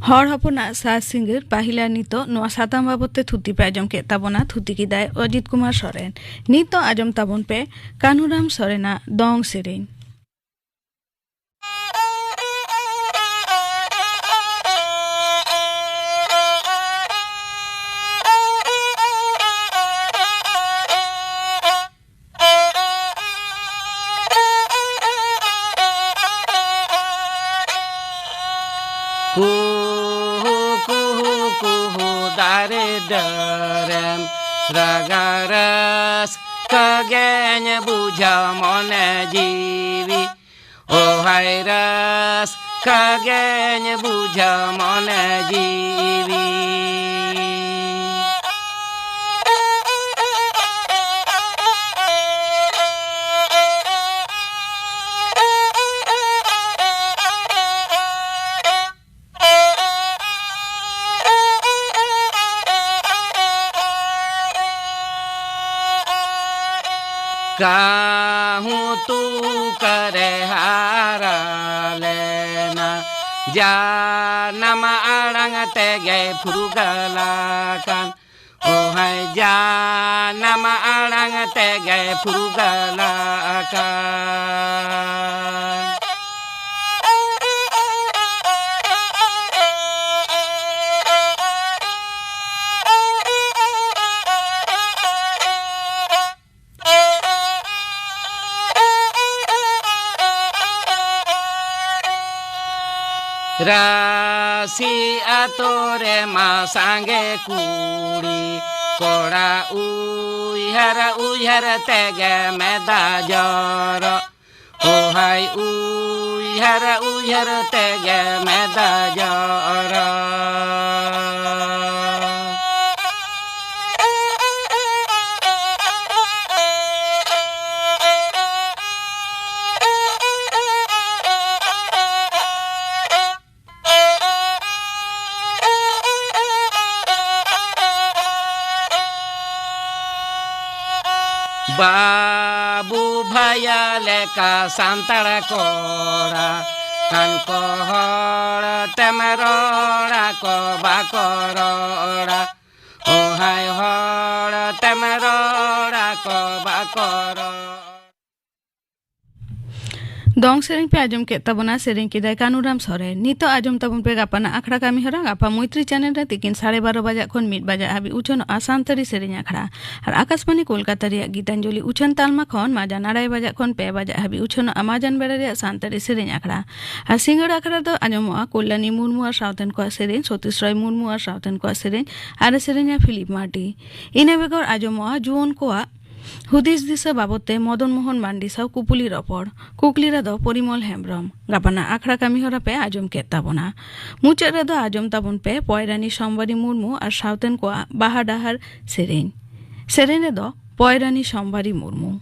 ᱦᱚᱲ ᱦᱚᱯᱚᱱᱟᱜ ᱥᱟᱡᱽ ᱥᱤᱸᱜᱟᱹᱨ ᱯᱟᱹᱦᱤᱞᱟ ᱱᱤᱛᱚᱜ ᱱᱚᱣᱟ ᱥᱟᱛᱟᱢ ᱵᱟᱵᱚᱛ ᱛᱮ ᱛᱷᱩᱛᱤ ᱯᱮ ᱟᱸᱡᱚᱢ ᱠᱮᱫ ᱛᱟᱵᱚᱱᱟ᱾ ᱛᱷᱩᱛᱤ ᱠᱮᱫᱟᱭ ᱚᱡᱤᱛ ᱠᱩᱢᱟᱨ ᱥᱚᱨᱮᱱ᱾ ᱱᱤᱛᱚᱜ ᱟᱸᱡᱚᱢ ᱛᱟᱵᱚᱱ ᱯᱮ ᱠᱟᱹᱱᱦᱩᱨᱟᱢ ᱥᱚᱨᱮᱱᱟᱜ ᱫᱚᱝ ᱥᱮᱨᱮᱧ᱾ ᱠᱩᱦᱩ ᱠᱩᱦᱩ ᱠᱩᱦᱩ ᱫᱟᱨᱮ ᱰᱟᱹᱨᱮᱢ ᱨᱟᱜᱟ, ᱨᱟᱹᱥᱠᱟᱹ ᱜᱮᱧ ᱵᱩᱡᱷᱟᱹᱣ ᱢᱚᱱᱮ ᱡᱤᱣᱤ᱾ ᱳ ᱦᱟᱭ, ᱨᱟᱹᱥᱠᱟᱹ ᱜᱮᱧ ᱵᱩᱡᱷᱟᱹᱣ ᱢᱚᱱᱮ ᱡᱤᱣᱤ᱾ ᱠᱟᱹᱦᱩ ᱛᱩᱠᱟᱹᱨᱮ ᱦᱟᱨᱟ ᱞᱮᱱᱟ, ᱡᱟᱱᱟᱢ ᱟᱲᱟᱝ ᱛᱮᱜᱮ ᱯᱷᱩᱨᱜᱟᱹᱞ ᱟᱠᱟᱱ᱾ ᱳ ᱦᱟᱭ, ᱡᱟᱱᱟᱢ ᱟᱲᱟᱝ ᱛᱮᱜᱮ ᱯᱷᱩᱨᱜᱟᱹᱞ ᱟᱠᱟᱱ᱾ ᱨᱟᱥᱤ ᱟᱛᱳ ᱨᱮᱢᱟ ᱥᱟᱸᱜᱮ ᱠᱩᱲᱤ ᱠᱚᱲᱟ, ᱩᱭᱦᱟᱹᱨ ᱩᱭᱦᱟᱹᱨ ᱛᱮᱜᱮ ᱢᱮᱫ ᱫᱟᱜ ᱡᱚᱨᱚᱜ᱾ ᱳ ᱦᱟᱭ, ᱩᱭᱦᱟᱹᱨ ᱩᱭᱦᱟᱹᱨ ᱛᱮᱜᱮ ᱢᱮᱫ ᱫᱟᱜ ᱡᱚᱨᱚᱜ᱾ ᱵᱟᱹᱵᱩ ᱵᱷᱟᱭᱟ ᱞᱮᱠᱟ ᱥᱟᱱᱛᱟᱲ ᱠᱚᱲᱟ, ᱠᱟᱱ ᱠᱚ ᱦᱚᱲ ᱛᱮᱢ ᱨᱚᱲᱟ ᱠᱚ ᱵᱟᱠᱚ ᱨᱚᱲᱟ᱾ ᱳ ᱦᱟᱭ, ᱦᱚᱲ ᱛᱮᱢ ᱨᱚᱲᱟ ᱠᱚ ᱵᱟᱠᱚ ᱨᱚᱲᱟ᱾ ᱫᱚᱝ ᱥᱮᱨᱮᱧ ᱯᱮ ᱟᱸᱡᱚᱢ ᱠᱮᱫ ᱛᱟᱵᱚᱱᱟ, ᱥᱮᱨᱮᱧ ᱠᱮᱫᱟᱭ ᱠᱟᱹᱱᱩᱨᱟᱢ ᱥᱚᱨᱮᱱ᱾ ᱱᱤᱛᱚᱜ ᱟᱸᱡᱚᱢ ᱛᱟᱵᱚᱱ ᱯᱮ ᱜᱟᱯᱟᱱᱟᱜ ᱟᱠᱷᱲᱟ ᱠᱟᱹᱢᱤ ᱦᱚᱨᱟ᱾ ᱜᱟᱯᱟ ᱢᱚᱭᱛᱨᱤ ᱪᱮᱱᱮᱞ ᱨᱮ ᱛᱤᱠᱤᱱ ᱥᱟᱲᱮ ᱵᱟᱨᱚ ᱵᱟᱡᱟᱜ ᱠᱷᱚᱱ ᱢᱤᱫ ᱵᱟᱡᱟᱜ ᱦᱟᱹᱵᱤᱡ ᱩᱪᱷᱟᱹᱱᱚᱜᱼᱟ ᱥᱟᱱᱛᱟᱲᱤ ᱥᱮᱨᱮᱧ ᱟᱠᱷᱲᱟ᱾ ᱟᱨ ᱟᱠᱟᱥᱵᱟᱱᱤ ᱠᱳᱞᱠᱟᱛᱟ ᱨᱮᱭᱟᱜ ᱜᱤᱛᱟᱧᱡᱚᱞᱤ ᱩᱪᱷᱟᱹᱱ ᱛᱟᱞᱢᱟ ᱠᱷᱚᱱ ᱢᱟᱡᱟᱱ ᱟᱲᱟᱭ ᱵᱟᱡᱟᱜ ᱠᱷᱚᱱ ᱯᱮ ᱵᱟᱡᱟᱜ ᱦᱟᱹᱵᱤᱡ ᱩᱪᱷᱟᱹᱱᱚᱜᱼᱟ ᱢᱟᱡᱟᱱ ᱵᱮᱲᱟ ᱨᱮᱭᱟᱜ ᱥᱟᱱᱛᱟᱲᱤ ᱥᱮᱨᱮᱧ ᱟᱠᱷᱲᱟ᱾ ᱟᱨ ᱥᱤᱸᱜᱟᱹᱲ ᱟᱠᱷᱲᱟ ᱨᱮᱫᱚ ᱟᱸᱡᱚᱢᱚᱜᱼᱟ ᱠᱚᱞᱭᱟᱱᱤ ᱢᱩᱨᱢᱩ ᱟᱨ ᱥᱟᱶᱛᱮᱱ ᱠᱚᱣᱟᱜ ᱥᱮᱨᱮᱧ, ᱥᱚᱛᱤᱥ ᱨᱚᱭ ᱢᱩᱨᱢᱩ ᱟᱨ ᱥᱟᱶᱛᱮᱱ ᱠᱚᱣᱟᱜ ᱥᱮᱨᱮᱧ, ᱟᱨ ᱮ ᱥᱮᱨᱮᱧᱟ ᱯᱷᱤᱞᱤᱯ ᱢᱟᱨᱰᱤ᱾ ᱤᱱᱟᱹ ᱵᱮᱜᱚᱨ ᱟᱸᱡᱚᱢᱚᱜᱼᱟ ᱡᱩᱣᱟᱹᱱ ᱠᱚᱣᱟᱜ ᱦᱩᱫᱤᱥ ᱫᱤᱥᱟᱹ ᱵᱟᱵᱚᱛ ᱛᱮ ᱢᱚᱫᱚᱱ ᱢᱳᱦᱚᱱ ᱢᱟᱱᱰᱤ ᱥᱟᱶ ᱠᱩᱯᱩᱞᱤ ᱨᱚᱯᱚᱲ᱾ ᱠᱩᱠᱞᱤ ᱨᱮᱫᱚ ᱯᱚᱨᱤᱢᱚᱞ ᱦᱮᱢᱵᱽᱨᱚᱢ᱾ ᱜᱟᱯᱟᱱᱟᱜ ᱟᱠᱷᱲᱟ ᱠᱟᱹᱢᱤ ᱦᱚᱨᱟ ᱯᱮ ᱟᱸᱡᱚᱢ ᱠᱮᱫ ᱛᱟᱵᱚᱱᱟ᱾ ᱢᱩᱪᱟᱹᱫ ᱨᱮᱫᱚ ᱟᱸᱡᱚᱢ ᱛᱟᱵᱚᱱ ᱯᱮ ᱯᱚᱭᱨᱟᱱᱤ ᱥᱳᱢᱵᱟᱨᱤ ᱢᱩᱨᱢᱩ ᱟᱨ ᱥᱟᱶᱛᱮᱱ ᱠᱚᱣᱟᱜ ᱵᱟᱦᱟ ᱰᱟᱦᱟᱨ ᱥᱮᱨᱮᱧ᱾ ᱥᱮᱨᱮᱧ ᱨᱮᱫᱚ ᱯᱚᱭᱨᱟᱱᱤ ᱥᱳᱢᱵᱟᱨᱤ ᱢᱩᱨᱢᱩ᱾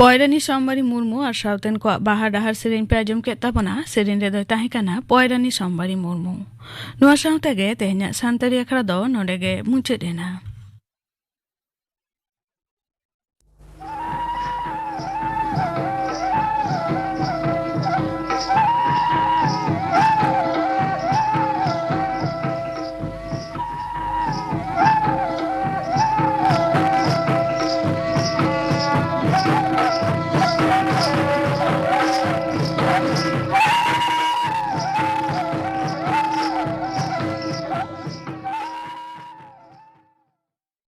ᱯᱚᱭᱨᱟᱱᱤ ᱥᱳᱢᱵᱟᱨᱤ ᱢᱩᱨᱢᱩ ᱟᱨ ᱥᱟᱶᱛᱮᱱ ᱠᱚᱣᱟᱜ ᱵᱟᱦᱟ ᱰᱟᱦᱟᱨ ᱥᱮᱨᱮᱧ ᱯᱮ ᱟᱸᱡᱚᱢ ᱠᱮᱫ ᱛᱟᱵᱚᱱᱟ᱾ ᱥᱮᱨᱮᱧ ᱨᱮᱫᱚᱭ ᱛᱟᱦᱮᱸ ᱠᱟᱱᱟ ᱯᱚᱭᱨᱟᱱᱤ ᱥᱳᱢᱵᱟᱨᱤ ᱢᱩᱨᱢᱩ᱾ ᱱᱚᱣᱟ ᱥᱟᱶᱛᱮ ᱜᱮ ᱛᱮᱦᱮᱧᱟᱜ ᱥᱟᱱᱛᱟᱲᱤ ᱟᱠᱷᱲᱟ ᱫᱚ ᱱᱚᱰᱮ ᱜᱮ ᱢᱩᱪᱟᱹᱫ ᱮᱱᱟ᱾